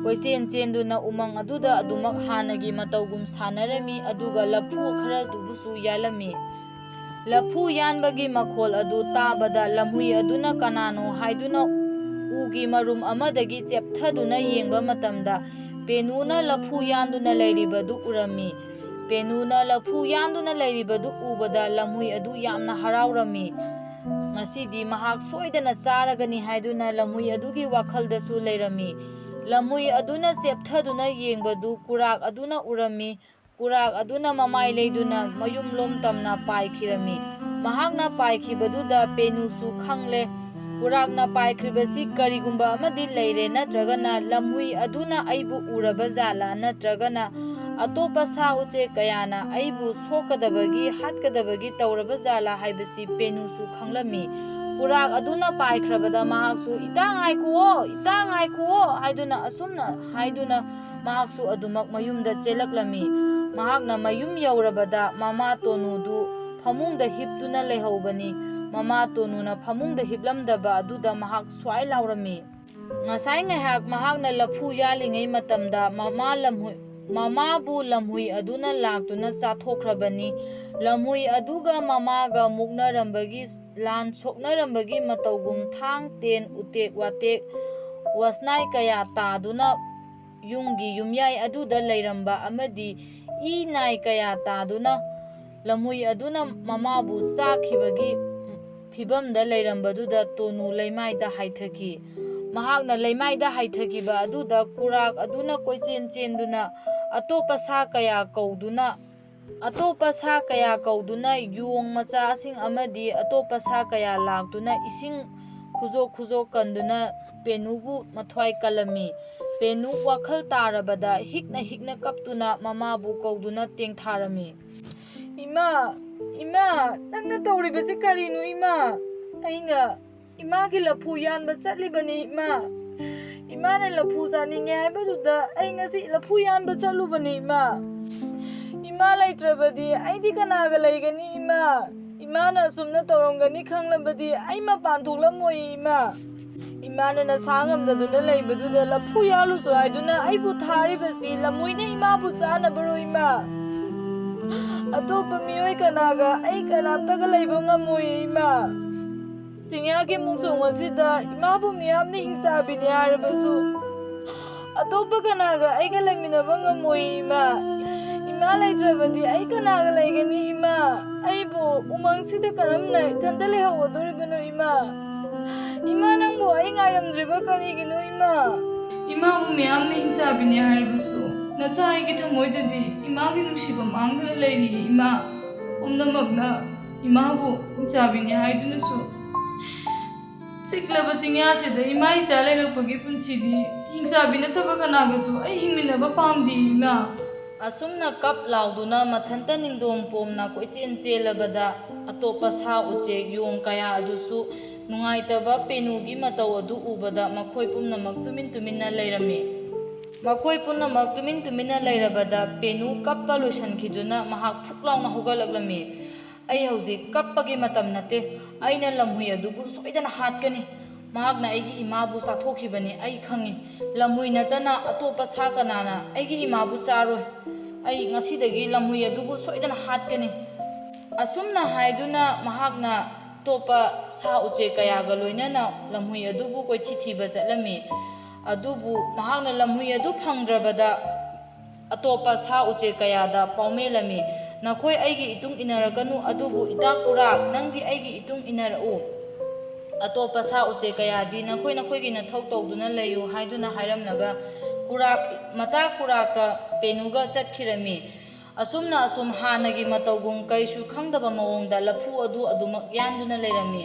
ꯀꯣꯏꯆꯦꯟ ꯆꯦꯟꯗꯨꯅ ꯎꯃꯪ ꯑꯗꯨꯗ ꯑꯗꯨꯃꯛ ꯍꯥꯟꯅꯒꯤ ꯃꯇꯧꯒꯨꯝ ꯁꯥꯟꯅꯔꯝꯃꯤ, ꯑꯗꯨꯒ ꯂꯐꯨ ꯈꯔꯗꯨꯕꯨꯁꯨ ꯌꯥꯜꯂꯝꯃꯤ꯫ ꯂꯐꯨ ꯌꯥꯟꯕꯒꯤ ꯃꯈꯣꯜ ꯑꯗꯨ ꯇꯥꯕꯗ ꯂꯝꯍꯨꯏ ꯑꯗꯨꯅ ꯀꯅꯥꯅꯣ ꯍꯥꯏꯗꯨꯅ ꯎꯒꯤ ꯃꯔꯨꯝ ꯑꯃꯗꯒꯤ ꯆꯦꯞꯊꯗꯨꯅ ꯌꯦꯡꯕ ꯃꯇꯝꯗ, ꯄꯦꯅꯨꯅ ꯂꯐꯨ ꯌꯥꯟꯗꯨꯅ ꯂꯩꯔꯤꯕꯗꯨ ꯎꯔꯝꯃꯤ꯫ ꯄꯦꯅꯨꯅ ꯂꯐꯨ ꯌꯥꯟꯗꯨꯅ ꯂꯩꯔꯤꯕꯗꯨ ꯎꯕꯗ ꯂꯝꯍꯨꯏ ꯑꯗꯨ ꯌꯥꯝꯅ ꯍꯔꯥꯎꯔꯝꯃꯤ꯫ ꯉꯁꯤꯗꯤ ꯃꯍꯥꯛ ꯁꯣꯏꯗꯅ ꯆꯥꯔꯒꯅꯤ ꯍꯥꯏꯗꯨꯅ ꯂꯝꯍꯨꯏ ꯑꯗꯨꯒꯤ ꯋꯥꯈꯜꯗꯁꯨ ꯂꯩꯔꯝꯃꯤ꯫ ꯂꯝꯍꯨꯏ ꯑꯗꯨꯅ ꯆꯦꯞꯊꯗꯨꯅ ꯌꯦꯡꯕꯗꯨ ꯀꯨꯔꯥꯛ ꯑꯗꯨꯅ ꯎꯔꯝꯃꯤ꯫ ꯀꯨꯔꯥꯛ ꯑꯗꯨꯅ ꯃꯃꯥꯏ ꯂꯩꯗꯨꯅ ꯃꯌꯨꯝꯂꯣꯝ ꯇꯝꯅ ꯄꯥꯏꯈꯤꯔꯝꯃꯤ꯫ ꯃꯍꯥꯛꯅ ꯄꯥꯏꯈꯤꯕꯗꯨꯗ ꯄꯦꯅꯨꯁꯨ ꯈꯪꯂꯦ꯫ ꯀꯨꯔꯥꯛꯅ ꯄꯥꯏꯈ꯭ꯔꯤꯕꯁꯤ ꯀꯔꯤꯒꯨꯝꯕ ꯑꯃꯗꯤ ꯂꯩꯔꯦ, ꯅꯠꯇ꯭ꯔꯒꯅ ꯂꯝꯍꯨꯏ ꯑꯗꯨꯅ ꯑꯩꯕꯨ ꯎꯔꯕ ꯖꯥꯠꯂꯥ, ꯅꯠꯇ꯭ꯔꯒꯅ ꯑꯇꯣꯞꯄ ꯁꯥ ꯎꯆꯦꯛ ꯀꯌꯥꯅ ꯑꯩꯕꯨ ꯁꯣꯛꯀꯗꯕꯒꯤ, ꯍꯥꯠꯀꯗꯕꯒꯤ ꯇꯧꯔꯕ ꯖꯥꯠꯂꯥ ꯍꯥꯏꯕꯁꯤ ꯄꯦꯅꯨꯁꯨ ꯈꯪꯂꯝꯃꯤ꯫ ꯀꯨꯔꯥꯛ ꯑꯗꯨꯅ ꯄꯥꯏꯈ꯭ꯔꯕꯗ ꯃꯍꯥꯛꯁꯨ, "ꯏꯇꯥ ꯉꯥꯏꯈꯨꯑꯣ, ꯏꯇꯥ ꯉꯥꯏꯈꯨꯑꯣ" ꯍꯥꯏꯗꯨꯅ, ꯑꯁꯨꯝꯅ ꯍꯥꯏꯗꯨꯅ ꯃꯍꯥꯛꯁꯨ ꯑꯗꯨꯃꯛ ꯃꯌꯨꯝꯗ ꯆꯦꯜꯂꯛꯂꯝꯃꯤ꯫ ꯃꯍꯥꯛꯅ ꯃꯌꯨꯝ ꯌꯧꯔꯕꯗ ꯃꯃꯥ ꯇꯣꯅꯨꯗꯨ ꯐꯃꯨꯡꯗ ꯍꯤꯞꯇꯨꯅ ꯂꯩꯍꯧꯕꯅꯤ꯫ ꯃꯃꯥ ꯇꯣꯅꯨꯅ ꯐꯃꯨꯡꯗ ꯍꯤꯞꯂꯝꯗꯕ ꯑꯗꯨꯗ ꯃꯍꯥꯛ ꯁ꯭ꯋꯥꯏ ꯂꯥꯎꯔꯝꯃꯤ꯫ ꯉꯁꯥꯏ ꯉꯥꯏꯍꯥꯛ ꯃꯍꯥꯛꯅ ꯂꯐꯨ ꯌꯥꯜꯂꯤꯉꯩ ꯃꯇꯝꯗ ꯃꯃꯥ ꯂꯝꯍꯨꯏ-, ꯃꯃꯥꯕꯨ ꯂꯝꯍꯨꯏ ꯑꯗꯨꯅ ꯂꯥꯛꯇꯨꯅ ꯆꯥꯊꯣꯛꯈ꯭ꯔꯕꯅꯤ꯫ ꯂꯝꯍꯨꯏ ꯑꯗꯨꯒ ꯃꯃꯥꯒ ꯃꯨꯛꯅꯔꯝꯕꯒꯤ, ꯂꯥꯟ ꯁꯣꯛꯅꯔꯝꯕꯒꯤ ꯃꯇꯧꯒꯨꯝ ꯊꯥꯡ, ꯇꯦꯟ, ꯎꯇꯦꯛ ꯋꯥꯇꯦꯛ, ꯋꯥꯁꯅꯥꯏ ꯀꯌꯥ ꯇꯥꯗꯨꯅ ꯌꯨꯝꯒꯤ ꯌꯨꯝꯌꯥꯏ ꯑꯗꯨꯗ ꯂꯩꯔꯝꯕ ꯑꯃꯗꯤ ꯏ ꯅꯥꯏ ꯀꯌꯥ ꯇꯥꯗꯨꯅ ꯂꯝꯍꯨꯏ ꯑꯗꯨꯅ ꯃꯃꯥꯕꯨ ꯆꯥꯈꯤꯕꯒꯤ ꯐꯤꯕꯝꯗ ꯂꯩꯔꯝꯕꯗꯨꯗ ꯇꯣꯅꯨ ꯂꯩꯃꯥꯏꯗ ꯍꯥꯏꯊꯈꯤ꯫ ꯃꯍꯥꯛꯅ ꯂꯩꯃꯥꯏꯗ ꯍꯥꯏꯊꯈꯤꯕ ꯑꯗꯨꯗ ꯀꯨꯔꯥꯛ ꯑꯗꯨꯅ ꯀꯣꯏꯆꯦꯟ ꯆꯦꯟꯗꯨꯅ ꯑꯇꯣꯞꯄ ꯁꯥ ꯀꯌꯥ ꯀꯧꯗꯨꯅ, ꯑꯇꯣꯞꯄ ꯁꯥ ꯀꯌꯥ ꯀꯧꯗꯨꯅ ꯌꯣꯡ ꯃꯆꯥꯁꯤꯡ ꯑꯃꯗꯤ ꯑꯇꯣꯞꯄ ꯁꯥ ꯀꯌꯥ ꯂꯥꯛꯇꯨꯅ ꯏꯁꯤꯡ ꯈꯨꯖꯣꯛ ꯈꯨꯖꯣꯛ ꯀꯟꯗꯨꯅ ꯄꯦꯅꯨꯕꯨ ꯃꯊ꯭ꯋꯥꯏ ꯀꯜꯂꯝꯃꯤ꯫ ꯄꯦꯅꯨ ꯋꯥꯈꯜ ꯇꯥꯔꯕꯗ ꯍꯤꯛꯅ ꯍꯤꯛꯅ ꯀꯞꯇꯨꯅ ꯃꯃꯥꯕꯨ ꯀꯧꯗꯨꯅ ꯇꯦꯡꯊꯥꯔꯝꯃꯤ꯫ "ꯏꯃꯥ, ꯏꯃꯥ, ꯅꯪꯅ ꯇꯧꯔꯤꯕꯁꯤ ꯀꯔꯤꯅꯣ ꯏꯃꯥ? ꯑꯩꯅ ꯏꯃꯥꯒꯤ ꯂꯐꯨ ꯌꯥꯟꯕ ꯆꯠꯂꯤꯕꯅꯤ ꯏꯃꯥ꯫ ꯏꯃꯥꯅ ꯂꯐꯨ ꯆꯥꯅꯤꯡꯉꯦ ꯍꯥꯏꯕꯗꯨꯗ ꯑꯩ ꯉꯁꯤ ꯂꯐꯨ ꯌꯥꯟꯕ ꯆꯠꯂꯨꯕꯅꯤ, ꯏꯃꯥ꯫ ꯏꯃꯥ ꯂꯩꯇ꯭ꯔꯕꯗꯤ ꯑꯩꯗꯤ ꯀꯅꯥꯒ ꯂꯩꯒꯅꯤ, ꯏꯃꯥ? ꯏꯃꯥꯅ ꯑꯁꯨꯝꯅ ꯇꯧꯔꯝꯒꯅꯤ ꯈꯪꯂꯕꯗꯤ ꯑꯩ ꯃꯄꯥꯟ ꯊꯣꯛꯂꯝꯃꯣꯏ, ꯏꯃꯥ꯫ ꯏꯃꯥꯅ ꯅꯁꯥ ꯉꯝꯗꯗꯨꯅ ꯂꯩꯕꯗꯨꯗ ꯂꯐꯨ ꯌꯥꯜꯂꯨꯁꯨ ꯍꯥꯏꯗꯨꯅ ꯑꯩꯕꯨ ꯊꯥꯔꯤꯕꯁꯤ ꯂꯃꯣꯏꯅ ꯏꯃꯥꯕꯨ ꯆꯥꯅꯕꯔꯣ, ꯏꯃꯥ? ꯑꯇꯣꯞꯄ ꯃꯤꯑꯣꯏ ꯀꯅꯥꯒ ꯑꯩ ꯀꯅꯥꯝꯇꯒ ꯂꯩꯕ ꯉꯝꯃꯣꯏ, ꯏꯃꯥ꯫ ꯆꯤꯡꯌꯥꯒꯤ ꯃꯣꯡꯁꯣꯡ ꯑꯁꯤꯗ ꯏꯃꯥꯕꯨ ꯃꯤꯌꯥꯝꯅ ꯍꯤꯡꯆꯥꯕꯤꯅꯤ ꯍꯥꯏꯔꯕꯁꯨ, ꯑꯇꯣꯞꯄ ꯀꯅꯥꯒ ꯑꯩꯒ ꯂꯩꯃꯤꯟꯅꯕ ꯉꯝꯃꯣꯏ, ꯏꯃꯥ꯫ ꯏꯃꯥ ꯂꯩꯇ꯭ꯔꯕꯗꯤ ꯑꯩ ꯀꯅꯥꯒ ꯂꯩꯒꯅꯤ, ꯏꯃꯥ? ꯑꯩꯕꯨ ꯎꯃꯪꯁꯤꯗ ꯀꯔꯝꯅ ꯏꯊꯟꯇ ꯂꯩꯍꯧꯒꯗꯣꯔꯤꯕꯅꯣ, ꯏꯃꯥ? ꯏꯃꯥ, ꯅꯪꯕꯨ ꯑꯩ ꯉꯥꯏꯔꯝꯗ꯭ꯔꯤꯕ ꯀꯔꯤꯒꯤꯅꯣ, ꯏꯃꯥ? ꯏꯃꯥꯕꯨ ꯃꯤꯌꯥꯝꯅ ꯍꯤꯡꯆꯥꯕꯤꯅꯤ ꯍꯥꯏꯔꯕꯁꯨ, ꯅꯆꯥ ꯑꯩꯒꯤ ꯊꯃꯣꯏꯗꯗꯤ ꯏꯃꯥꯒꯤ ꯅꯨꯡꯁꯤꯕ ꯃꯥꯡꯗꯅ ꯂꯩꯔꯤꯌꯦ, ꯏꯃꯥ꯫ ꯄꯨꯝꯅꯃꯛꯅ ꯏꯃꯥꯕꯨ ꯍꯤꯡꯆꯥꯕꯤꯅꯤ ꯍꯥꯏꯗꯨꯅꯁꯨ, ꯆꯤꯛꯂꯕ ꯆꯤꯡꯌꯥꯁꯤꯗ ꯏꯃꯥ ꯏꯆꯥ ꯂꯩꯔꯛꯄꯒꯤ ꯄꯨꯟꯁꯤꯗꯤ ꯍꯤꯡꯆꯥꯕꯤ ꯅꯠꯇꯕ ꯀꯅꯥꯒꯁꯨ ꯑꯩ ꯍꯤꯡꯃꯤꯟꯅꯕ ꯄꯥꯝꯗꯦ, ꯏꯃꯥ꯫ ꯑꯁꯨꯝꯅ ꯀꯞ ꯂꯥꯎꯗꯨꯅ ꯃꯊꯟꯇ ꯅꯤꯡꯗꯣꯝ ꯄꯣꯝꯅ ꯀꯣꯏꯆꯦꯟ ꯆꯦꯜꯂꯕꯗ, ꯑꯇꯣꯞꯄ ꯁꯥ ꯎꯆꯦꯛ ꯌꯣꯡ ꯀꯌꯥ ꯑꯗꯨꯁꯨ ꯅꯨꯡꯉꯥꯏꯇꯕ ꯄꯦꯅꯨꯒꯤ ꯃꯇꯧ ꯑꯗꯨ ꯎꯕꯗ ꯃꯈꯣꯏ ꯄꯨꯝꯅꯃꯛ ꯇꯨꯃꯤꯟ ꯇꯨꯃꯤꯟꯅ ꯂꯩꯔꯝꯃꯤ꯫ ꯃꯈꯣꯏ ꯄꯨꯝꯅꯃꯛ ꯇꯨꯃꯤꯟ ꯇꯨꯃꯤꯟꯅ ꯂꯩꯔꯕꯗ ꯄꯦꯅꯨ ꯀꯞꯄ ꯂꯣꯏꯁꯤꯟꯈꯤꯗꯨꯅ ꯃꯍꯥꯛ ꯐꯨꯛ ꯂꯥꯎꯅ ꯍꯧꯒꯠꯂꯛꯂꯝꯃꯤ꯫ "ꯑꯩ ꯍꯧꯖꯤꯛ ꯀꯞꯄꯒꯤ ꯃꯇꯝ ꯅꯠꯇꯦ꯫ ꯑꯩꯅ ꯂꯝꯍꯨꯏ ꯑꯗꯨꯕꯨ ꯁꯣꯏꯗꯅ ꯍꯥꯠꯀꯅꯤ꯫ ꯃꯍꯥꯛꯅ ꯑꯩꯒꯤ ꯏꯃꯥꯕꯨ ꯆꯥꯊꯣꯛꯈꯤꯕꯅꯤ, ꯑꯩ ꯈꯪꯏ꯫ ꯂꯝꯍꯨꯏ ꯅꯠꯇꯅ ꯑꯇꯣꯞꯄ ꯁꯥ ꯀꯅꯥꯅ ꯑꯩꯒꯤ ꯏꯃꯥꯕꯨ ꯆꯥꯔꯣꯏ꯫ ꯑꯩ ꯉꯁꯤꯗꯒꯤ ꯂꯝꯍꯨꯏ ꯑꯗꯨꯕꯨ ꯁꯣꯏꯗꯅ ꯍꯥꯠꯀꯅꯤ"꯫ ꯑꯁꯨꯝꯅ ꯍꯥꯏꯗꯨꯅ ꯃꯍꯥꯛꯅ ꯑꯇꯣꯞꯄ ꯁꯥ ꯎꯆꯦꯛ ꯀꯌꯥꯒ ꯂꯣꯏꯅꯅ ꯂꯝꯍꯨꯏ ꯑꯗꯨꯕꯨ ꯀꯣꯏꯊꯤ ꯊꯤꯕ ꯆꯠꯂꯝꯃꯤ꯫ ꯑꯗꯨꯕꯨ ꯃꯍꯥꯛꯅ ꯂꯝꯍꯨꯏ ꯑꯗꯨ ꯐꯪꯗ꯭ꯔꯕꯗ, ꯑꯇꯣꯞꯄ ꯁꯥ ꯎꯆꯦꯛ ꯀꯌꯥꯗ ꯄꯥꯎꯃꯦꯜꯂꯝꯃꯤ, "ꯅꯈꯣꯏ ꯑꯩꯒꯤ ꯏꯇꯨꯡ ꯏꯟꯅꯔꯛꯀꯅꯨ, ꯑꯗꯨꯕꯨ ꯏꯇꯥ ꯀꯨꯔꯥꯛ, ꯅꯪꯗꯤ ꯑꯩꯒꯤ ꯏꯇꯨꯡ ꯏꯟꯅꯔꯛꯎ꯫ ꯑꯇꯣꯞꯄ ꯁꯥ ꯎꯆꯦꯛ ꯀꯌꯥꯗꯤ ꯅꯈꯣꯏ ꯅꯈꯣꯏꯒꯤ ꯅꯊꯧ ꯇꯧꯗꯨꯅ ꯂꯩꯌꯨ" ꯍꯥꯏꯗꯨꯅ ꯍꯥꯏꯔꯝꯂꯒ ꯀꯨꯔꯥꯛ, ꯃꯇꯥ ꯀꯨꯔꯥꯛꯀ ꯄꯦꯅꯨꯒ ꯆꯠꯈꯤꯔꯝꯃꯤ꯫ ꯑꯁꯨꯝꯅ ꯑꯁꯨꯝ ꯍꯥꯟꯅꯒꯤ ꯃꯇꯧꯒꯨꯝ ꯀꯔꯤꯁꯨ ꯈꯪꯗꯕ ꯃꯑꯣꯡꯗ ꯂꯐꯨ ꯑꯗꯨ ꯑꯗꯨꯃꯛ ꯌꯥꯟꯗꯨꯅ ꯂꯩꯔꯝꯃꯤ꯫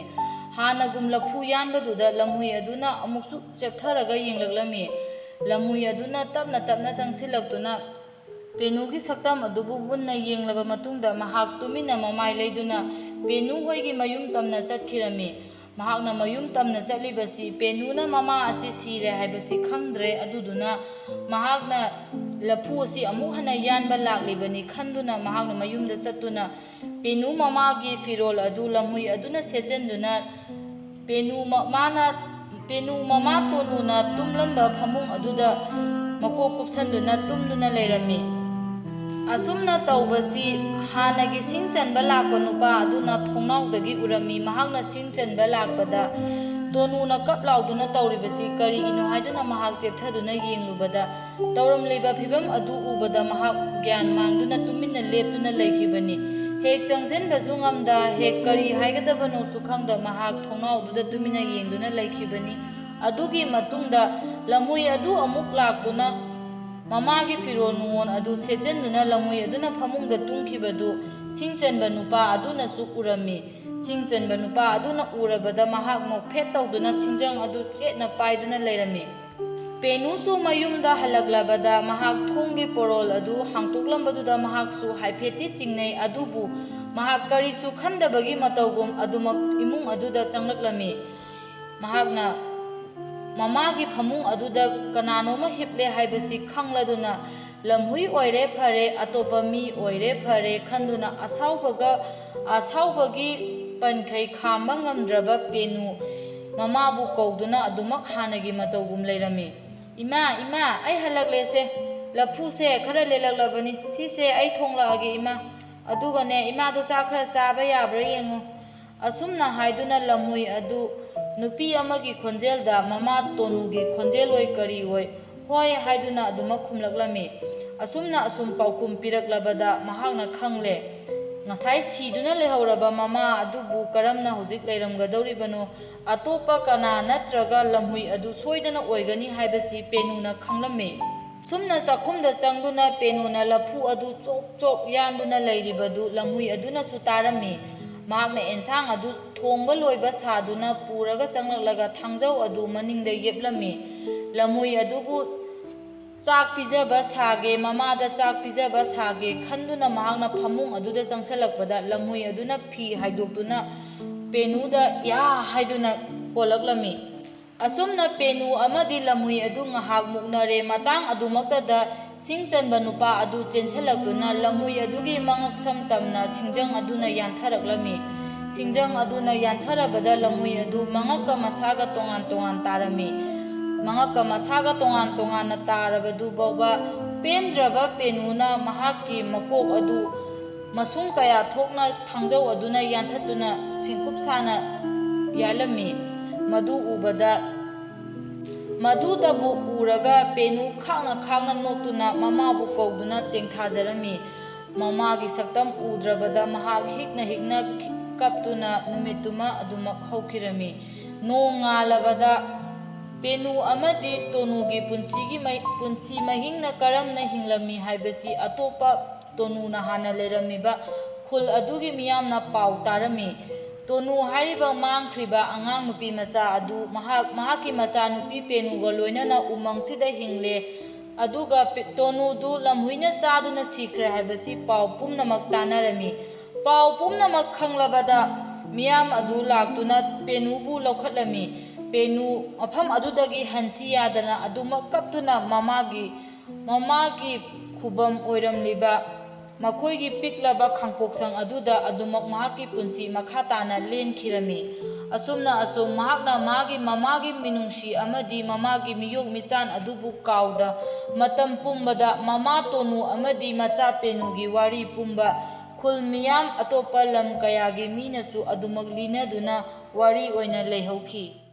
ꯍꯥꯟꯅꯒꯨꯝ ꯂꯐꯨ ꯌꯥꯟꯕꯗꯨꯗ ꯂꯝꯍꯨꯏ ꯑꯗꯨꯅ ꯑꯃꯨꯛꯁꯨ ꯆꯦꯞꯊꯔꯒ ꯌꯦꯡꯂꯛꯂꯝꯃꯤ꯫ ꯂꯝꯍꯨꯏ ꯑꯗꯨꯅ ꯇꯞꯅ ꯇꯞꯅ ꯆꯪꯁꯤꯜꯂꯛꯇꯨꯅ ꯄꯦꯅꯨꯒꯤ ꯁꯛꯇꯝ ꯑꯗꯨꯕꯨ ꯃꯨꯟꯅ ꯌꯦꯡꯂꯕ ꯃꯇꯨꯡꯗ ꯃꯍꯥꯛ ꯇꯨꯃꯤꯟꯅ ꯃꯃꯥꯏ ꯂꯩꯗꯨꯅ ꯄꯦꯅꯨ ꯍꯣꯏꯒꯤ ꯃꯌꯨꯝ ꯇꯝꯅ ꯆꯠꯈꯤꯔꯝꯃꯤ꯫ ꯃꯍꯥꯛꯅ ꯃꯌꯨꯝ ꯇꯝꯅ ꯆꯠꯂꯤꯕꯁꯤ ꯄꯦꯅꯨꯅ ꯃꯃꯥ ꯑꯁꯤ ꯁꯤꯔꯦ ꯍꯥꯏꯕꯁꯤ ꯈꯪꯗ꯭ꯔꯦ꯫ ꯑꯗꯨꯗꯨꯅ ꯃꯍꯥꯛꯅ ꯂꯐꯨ ꯑꯁꯤ ꯑꯃꯨꯛ ꯍꯟꯅ ꯌꯥꯟꯕ ꯂꯥꯛꯂꯤꯕꯅꯤ ꯈꯟꯗꯨꯅ ꯃꯍꯥꯛꯅ ꯃꯌꯨꯝꯗ ꯆꯠꯇꯨꯅ ꯄꯦꯅꯨ ꯃꯃꯥꯒꯤ ꯐꯤꯔꯣꯜ ꯑꯗꯨ ꯂꯝꯍꯨꯏ ꯑꯗꯨꯅ ꯁꯦꯠꯆꯟꯗꯨꯅ ꯄꯦꯅꯨ ꯃ-, ꯃꯥꯅ, ꯄꯦꯅꯨ ꯃꯃꯥ ꯇꯣꯅꯨꯅ ꯇꯨꯝꯂꯝꯕ ꯐꯃꯨꯡ ꯑꯗꯨꯗ ꯃꯀꯣꯛ ꯀꯨꯞꯁꯟꯗꯨꯅ ꯇꯨꯝꯗꯨꯅ ꯂꯩꯔꯝꯃꯤ꯫ ꯑꯁꯨꯝꯅ ꯇꯧꯕꯁꯤ ꯍꯥꯟꯅꯒꯤ ꯁꯤꯡ ꯆꯟꯕ ꯂꯥꯛꯄ ꯅꯨꯄꯥ ꯑꯗꯨꯅ ꯊꯣꯡꯅꯥꯎꯗꯒꯤ ꯎꯔꯝꯃꯤ꯫ ꯃꯍꯥꯛꯅ ꯁꯤꯡ ꯆꯟꯕ ꯂꯥꯛꯄꯗ ꯇꯣꯅꯨꯅ ꯀꯞ ꯂꯥꯎꯗꯨꯅ ꯇꯧꯔꯤꯕꯁꯤ ꯀꯔꯤꯒꯤꯅꯣ ꯍꯥꯏꯗꯨꯅ ꯃꯍꯥꯛ ꯆꯦꯞꯊꯗꯨꯅ ꯌꯦꯡꯂꯨꯕꯗ, ꯇꯧꯔꯝꯂꯤꯕ ꯐꯤꯚꯝ ꯑꯗꯨ ꯎꯕꯗ ꯃꯍꯥꯛ ꯒ꯭ꯌꯥꯟ ꯃꯥꯡꯗꯨꯅ ꯇꯨꯃꯤꯟꯅ ꯂꯦꯞꯇꯨꯅ ꯂꯩꯈꯤꯕꯅꯤ꯫ ꯍꯦꯛ ꯆꯪꯁꯤꯟꯕꯁꯨ ꯉꯝꯗ, ꯍꯦꯛ ꯀꯔꯤ ꯍꯥꯏꯒꯗꯕꯅꯣꯁꯨ ꯈꯪꯗ ꯃꯍꯥꯛ ꯊꯣꯡꯅꯥꯎꯗꯨꯗ ꯇꯨꯃꯤꯟꯅ ꯌꯦꯡꯗꯨꯅ ꯂꯩꯈꯤꯕꯅꯤ꯫ ꯑꯗꯨꯒꯤ ꯃꯇꯨꯡꯗ ꯂꯝꯍꯨꯏ ꯑꯗꯨ ꯑꯃꯨꯛ ꯂꯥꯛꯇꯨꯅ ꯃꯃꯥꯒꯤ ꯐꯤꯔꯣꯜ ꯅꯨꯡꯉꯣꯜ ꯑꯗꯨ ꯁꯦꯠꯆꯟꯗꯨꯅ ꯂꯝꯍꯨꯏ ꯑꯗꯨꯅ ꯐꯃꯨꯡꯗ ꯇꯨꯝꯈꯤꯕꯗꯨ ꯁꯤꯡ ꯆꯟꯕ ꯅꯨꯄꯥ ꯑꯗꯨꯅꯁꯨ ꯎꯔꯝꯃꯤ꯫ ꯁꯤꯡ ꯆꯟꯕ ꯅꯨꯄꯥ ꯑꯗꯨꯅ ꯎꯔꯕꯗ ꯃꯍꯥꯛ ꯅꯣꯛꯐꯦꯠ ꯇꯧꯗꯨꯅ ꯁꯤꯡꯖꯪ ꯑꯗꯨ ꯆꯦꯠꯅ ꯄꯥꯏꯗꯨꯅ ꯂꯩꯔꯝꯃꯤ꯫ ꯄꯦꯅꯨꯁꯨ ꯃꯌꯨꯝꯗ ꯍꯜꯂꯛꯂꯕꯗ ꯃꯍꯥꯛ ꯊꯣꯡꯒꯤ ꯄꯣꯔꯣꯜ ꯑꯗꯨ ꯍꯥꯡꯇꯣꯛꯂꯝꯕꯗꯨꯗ ꯃꯍꯥꯛꯁꯨ ꯍꯥꯏꯐꯦꯠꯇꯤ ꯆꯤꯡꯅꯩ, ꯑꯗꯨꯕꯨ ꯃꯍꯥꯛ ꯀꯔꯤꯁꯨ ꯈꯟꯗꯕꯒꯤ ꯃꯇꯧꯒꯨꯝ ꯑꯗꯨꯃꯛ ꯏꯃꯨꯡ ꯑꯗꯨꯗ ꯆꯪꯂꯛꯂꯝꯃꯤ꯫ ꯃꯍꯥꯛꯅ ꯃꯃꯥꯒꯤ ꯐꯃꯨꯡ ꯑꯗꯨꯗ ꯀꯅꯥꯅꯣꯃ ꯍꯤꯞꯂꯦ ꯍꯥꯏꯕꯁꯤ ꯈꯪꯂꯗꯨꯅ, ꯂꯝꯍꯨꯏ ꯑꯣꯏꯔꯦ ꯐꯔꯦ, ꯑꯇꯣꯞꯄ ꯃꯤ ꯑꯣꯏꯔꯦ ꯐꯔꯦ ꯈꯟꯗꯨꯅ ꯑꯁꯥꯎꯕꯒ, ꯑꯁꯥꯎꯕꯒꯤ ꯄꯟꯈꯩ ꯈꯥꯝꯕ ꯉꯝꯗ꯭ꯔꯕ ꯄꯦꯅꯨ ꯃꯃꯥꯕꯨ ꯀꯧꯗꯨꯅ ꯑꯗꯨꯃꯛ ꯍꯥꯟꯅꯒꯤ ꯃꯇꯧꯒꯨꯝ ꯂꯩꯔꯝꯃꯤ꯫ "ꯏꯃꯥ, ꯏꯃꯥ, ꯑꯩ ꯍꯜꯂꯛꯂꯦꯁꯦ꯫ ꯂꯐꯨꯁꯦ ꯈꯔ ꯂꯦꯜꯂꯛꯂꯕꯅꯤ꯫ ꯁꯤꯁꯦ ꯑꯩ ꯊꯣꯡꯂꯛꯑꯒꯦ, ꯏꯃꯥ꯫ ꯑꯗꯨꯒꯅꯦ, ꯏꯃꯥꯗꯣ ꯆꯥꯛ ꯈꯔ ꯆꯥꯕ ꯌꯥꯕ꯭ꯔꯥ ꯌꯦꯡꯉꯨ꯫" ꯑꯁꯨꯝꯅ ꯍꯥꯏꯗꯨꯅ ꯂꯝꯍꯨꯏ ꯑꯗꯨ ꯅꯨꯄꯤ ꯑꯃꯒꯤ ꯈꯣꯟꯖꯦꯜꯗ, ꯃꯃꯥ ꯇꯣꯅꯨꯒꯤ ꯈꯣꯟꯖꯦꯜ ꯑꯣꯏ ꯀꯔꯤ ꯑꯣꯏ, "ꯍꯣꯏ" ꯍꯥꯏꯗꯨꯅ ꯑꯗꯨꯃꯛ ꯈꯨꯝꯂꯛꯂꯝꯃꯤ꯫ ꯑꯁꯨꯝꯅ ꯑꯁꯨꯝ ꯄꯥꯎꯈꯨꯝ ꯄꯤꯔꯛꯂꯕꯗ ꯃꯍꯥꯛꯅ ꯈꯪꯂꯦ, ꯉꯁꯥꯏ ꯁꯤꯗꯨꯅ ꯂꯩꯍꯧꯔꯕ ꯃꯃꯥ ꯑꯗꯨꯕꯨ ꯀꯔꯝꯅ ꯍꯧꯖꯤꯛ ꯂꯩꯔꯝꯒꯗꯧꯔꯤꯕꯅꯣ? ꯑꯇꯣꯞꯄ ꯀꯅꯥ ꯅꯠꯇ꯭ꯔꯒ ꯂꯝꯍꯨꯏ ꯑꯗꯨ ꯁꯣꯏꯗꯅ ꯑꯣꯏꯒꯅꯤ ꯍꯥꯏꯕꯁꯤ ꯄꯦꯅꯨꯅ ꯈꯪꯂꯝꯃꯤ꯫ ꯁꯨꯝꯅ ꯆꯥꯛꯈꯨꯝꯗ ꯆꯪꯗꯨꯅ ꯄꯦꯅꯨꯅ ꯂꯐꯨ ꯑꯗꯨ ꯆꯣꯞ ꯆꯣꯞ ꯌꯥꯟꯗꯨꯅ ꯂꯩꯔꯤꯕꯗꯨ ꯂꯝꯍꯨꯏ ꯑꯗꯨꯅꯁꯨ ꯇꯥꯔꯝꯃꯤ꯫ ꯃꯍꯥꯛꯅ ꯑꯦꯟꯁꯥꯡ ꯑꯗꯨ ꯊꯣꯡꯕ ꯂꯣꯏꯕ ꯁꯥꯗꯨꯅ ꯄꯨꯔꯒ ꯆꯪꯂꯛꯂꯒ ꯊꯥꯡꯖꯧ ꯑꯗꯨ ꯃꯅꯤꯡꯗ ꯌꯦꯞꯂꯝꯃꯤ꯫ ꯂꯝꯍꯨꯏ ꯑꯗꯨꯕꯨ ꯆꯥꯛ ꯄꯤꯖꯕ ꯁꯥꯒꯦ, ꯃꯃꯥꯗ ꯆꯥꯛ ꯄꯤꯖꯕ ꯁꯥꯒꯦ ꯈꯟꯗꯨꯅ ꯃꯍꯥꯛꯅ ꯐꯃꯨꯡ ꯑꯗꯨꯗ ꯆꯪꯁꯤꯜꯂꯛꯄꯗ ꯂꯝꯍꯨꯏ ꯑꯗꯨꯅ ꯐꯤ ꯍꯥꯏꯗꯣꯛꯇꯨꯅ ꯄꯦꯅꯨꯗ ꯌꯥ ꯍꯥꯏꯗꯨꯅ ꯀꯣꯜꯂꯛꯂꯝꯃꯤ꯫ ꯑꯁꯨꯝꯅ ꯄꯦꯅꯨ ꯑꯃꯗꯤ ꯂꯝꯍꯨꯏ ꯑꯗꯨ ꯉꯥꯏꯍꯥꯛ ꯃꯨꯛꯅꯔꯦ꯫ ꯃꯇꯥꯡ ꯑꯗꯨꯃꯛꯇꯗ ꯁꯤꯡ ꯆꯟꯕ ꯅꯨꯄꯥ ꯑꯗꯨ ꯆꯦꯟꯁꯤꯜꯂꯛꯇꯨꯅ ꯂꯝꯍꯨꯏ ꯑꯗꯨꯒꯤ ꯃꯉꯛꯁꯝ ꯇꯝꯅ ꯁꯤꯡꯖꯪ ꯑꯗꯨꯅ ꯌꯥꯟꯊꯔꯛꯂꯝꯃꯤ꯫ ꯁꯤꯡꯖꯪ ꯑꯗꯨꯅ ꯌꯥꯟꯊꯔꯕꯗ ꯂꯝꯍꯨꯏ ꯑꯗꯨ ꯃꯉꯛꯀ ꯃꯁꯥꯒ ꯇꯣꯉꯥꯟ ꯇꯣꯉꯥꯟ ꯇꯥꯔꯝꯃꯤ꯫ ꯃꯉꯛꯀ ꯃꯁꯥꯒ ꯇꯣꯉꯥꯟ ꯇꯣꯉꯥꯟꯅ ꯇꯥꯔꯕꯗꯨ ꯐꯥꯎꯕ ꯄꯦꯟꯗ꯭ꯔꯕ ꯄꯦꯅꯨꯅ ꯃꯍꯥꯛꯀꯤ ꯃꯀꯣꯛ ꯑꯗꯨ ꯃꯁꯨꯡ ꯀꯌꯥ ꯊꯣꯛꯅ ꯊꯥꯡꯖꯧ ꯑꯗꯨꯅ ꯌꯥꯟꯊꯠꯇꯨꯅ ꯁꯤꯡꯀꯨꯞ ꯁꯥꯅ ꯌꯥꯜꯂꯝꯃꯤ꯫ ꯃꯗꯨ ꯎꯕꯗ, ꯃꯗꯨꯗꯕꯨ ꯎꯔꯒ ꯄꯦꯅꯨ ꯈꯥꯡꯅ ꯈꯥꯡꯅ ꯅꯣꯛꯇꯨꯅ ꯃꯃꯥꯕꯨ ꯀꯧꯗꯨꯅ ꯇꯦꯡꯊꯥꯖꯔꯝꯃꯤ꯫ ꯃꯃꯥꯒꯤ ꯁꯛꯇꯝ ꯎꯗ꯭ꯔꯕꯗ ꯃꯍꯥꯛ ꯍꯤꯛꯅ ꯍꯤꯛꯅ ꯀꯞꯇꯨꯅ ꯅꯨꯃꯤꯠꯇꯨꯃ ꯑꯗꯨꯃꯛ ꯍꯧꯈꯤꯔꯝꯃꯤ꯫ ꯅꯣꯡ ꯉꯥꯜꯂꯕꯗ ꯄꯦꯅꯨ ꯑꯃꯗꯤ ꯇꯣꯅꯨꯒꯤ ꯄꯨꯟꯁꯤꯒꯤ ꯃꯍꯤ-, ꯄꯨꯟꯁꯤ ꯃꯍꯤꯡꯅ ꯀꯔꯝꯅ ꯍꯤꯡꯂꯝꯃꯤ ꯍꯥꯏꯕꯁꯤ ꯑꯇꯣꯞꯄ ꯇꯣꯅꯨꯅ ꯍꯥꯟꯅ ꯂꯩꯔꯝꯃꯤꯕ ꯈꯨꯜ ꯑꯗꯨꯒꯤ ꯃꯤꯌꯥꯝꯅ ꯄꯥꯎ ꯇꯥꯔꯝꯃꯤ꯫ ꯇꯣꯅꯨ ꯍꯥꯏꯔꯤꯕ ꯃꯥꯡꯈ꯭ꯔꯤꯕ ꯑꯉꯥꯡ ꯅꯨꯄꯤ ꯃꯆꯥ ꯑꯗꯨ ꯃꯍꯥꯛ, ꯃꯍꯥꯛꯀꯤ ꯃꯆꯥꯅꯨꯄꯤ ꯄꯦꯅꯨꯒ ꯂꯣꯏꯅꯅ ꯎꯃꯪꯁꯤꯗ ꯍꯤꯡꯂꯦ꯫ ꯑꯗꯨꯒ ꯄꯦ-, ꯇꯣꯅꯨꯗꯨ ꯂꯝꯍꯨꯏꯅ ꯆꯥꯗꯨꯅ ꯁꯤꯈ꯭ꯔꯦ ꯍꯥꯏꯕꯁꯤ ꯄꯥꯎ ꯄꯨꯝꯅꯃꯛ ꯇꯥꯅꯔꯝꯃꯤ꯫ ꯄꯥꯎ ꯄꯨꯝꯅꯃꯛ ꯈꯪꯂꯕꯗ ꯃꯤꯌꯥꯝ ꯑꯗꯨ ꯂꯥꯛꯇꯨꯅ ꯄꯦꯅꯨꯕꯨ ꯂꯧꯈꯠꯂꯝꯃꯤ꯫ ꯄꯦꯅꯨ ꯃꯐꯝ ꯑꯗꯨꯗꯒꯤ ꯍꯟꯁꯤ ꯌꯥꯗꯅ ꯑꯗꯨꯃꯛ ꯀꯞꯇꯨꯅ ꯃꯃꯥꯒꯤ, ꯃꯃꯥꯒꯤ ꯈꯨꯕꯝ ꯑꯣꯏꯔꯝꯂꯤꯕ ꯃꯈꯣꯏꯒꯤ ꯄꯤꯛꯂꯕ ꯈꯥꯡꯄꯣꯛꯁꯪ ꯑꯗꯨꯗ ꯑꯗꯨꯃꯛ ꯃꯍꯥꯛꯀꯤ ꯄꯨꯟꯁꯤ ꯃꯈꯥ ꯇꯥꯅ ꯂꯦꯟꯈꯤꯔꯝꯃꯤ꯫ ꯑꯁꯨꯝꯅ ꯑꯁꯨꯝ ꯃꯍꯥꯛꯅ ꯃꯥꯒꯤ ꯃꯃꯥꯒꯤ ꯃꯤꯅꯨꯡꯁꯤ ꯑꯃꯗꯤ ꯃꯃꯥꯒꯤ ꯃꯤꯌꯣꯛ ꯃꯤꯆꯥꯟ ꯑꯗꯨꯕꯨ ꯀꯥꯎꯗ ꯃꯇꯝ ꯄꯨꯝꯕꯗ ꯃꯃꯥ ꯇꯣꯅꯨ ꯑꯃꯗꯤ ꯃꯆꯥ ꯄꯦꯅꯨꯒꯤ ꯋꯥꯔꯤ ꯄꯨꯝꯕ ꯈꯨꯜ ꯃꯤꯌꯥꯝ ꯑꯇꯣꯞꯄ ꯂꯝ ꯀꯌꯥꯒꯤ ꯃꯤꯅꯁꯨ ꯑꯗꯨꯃꯛ ꯂꯤꯅꯗꯨꯅ ꯋꯥꯔꯤ ꯑꯣꯏꯅ ꯂꯩꯍꯧꯈꯤ꯫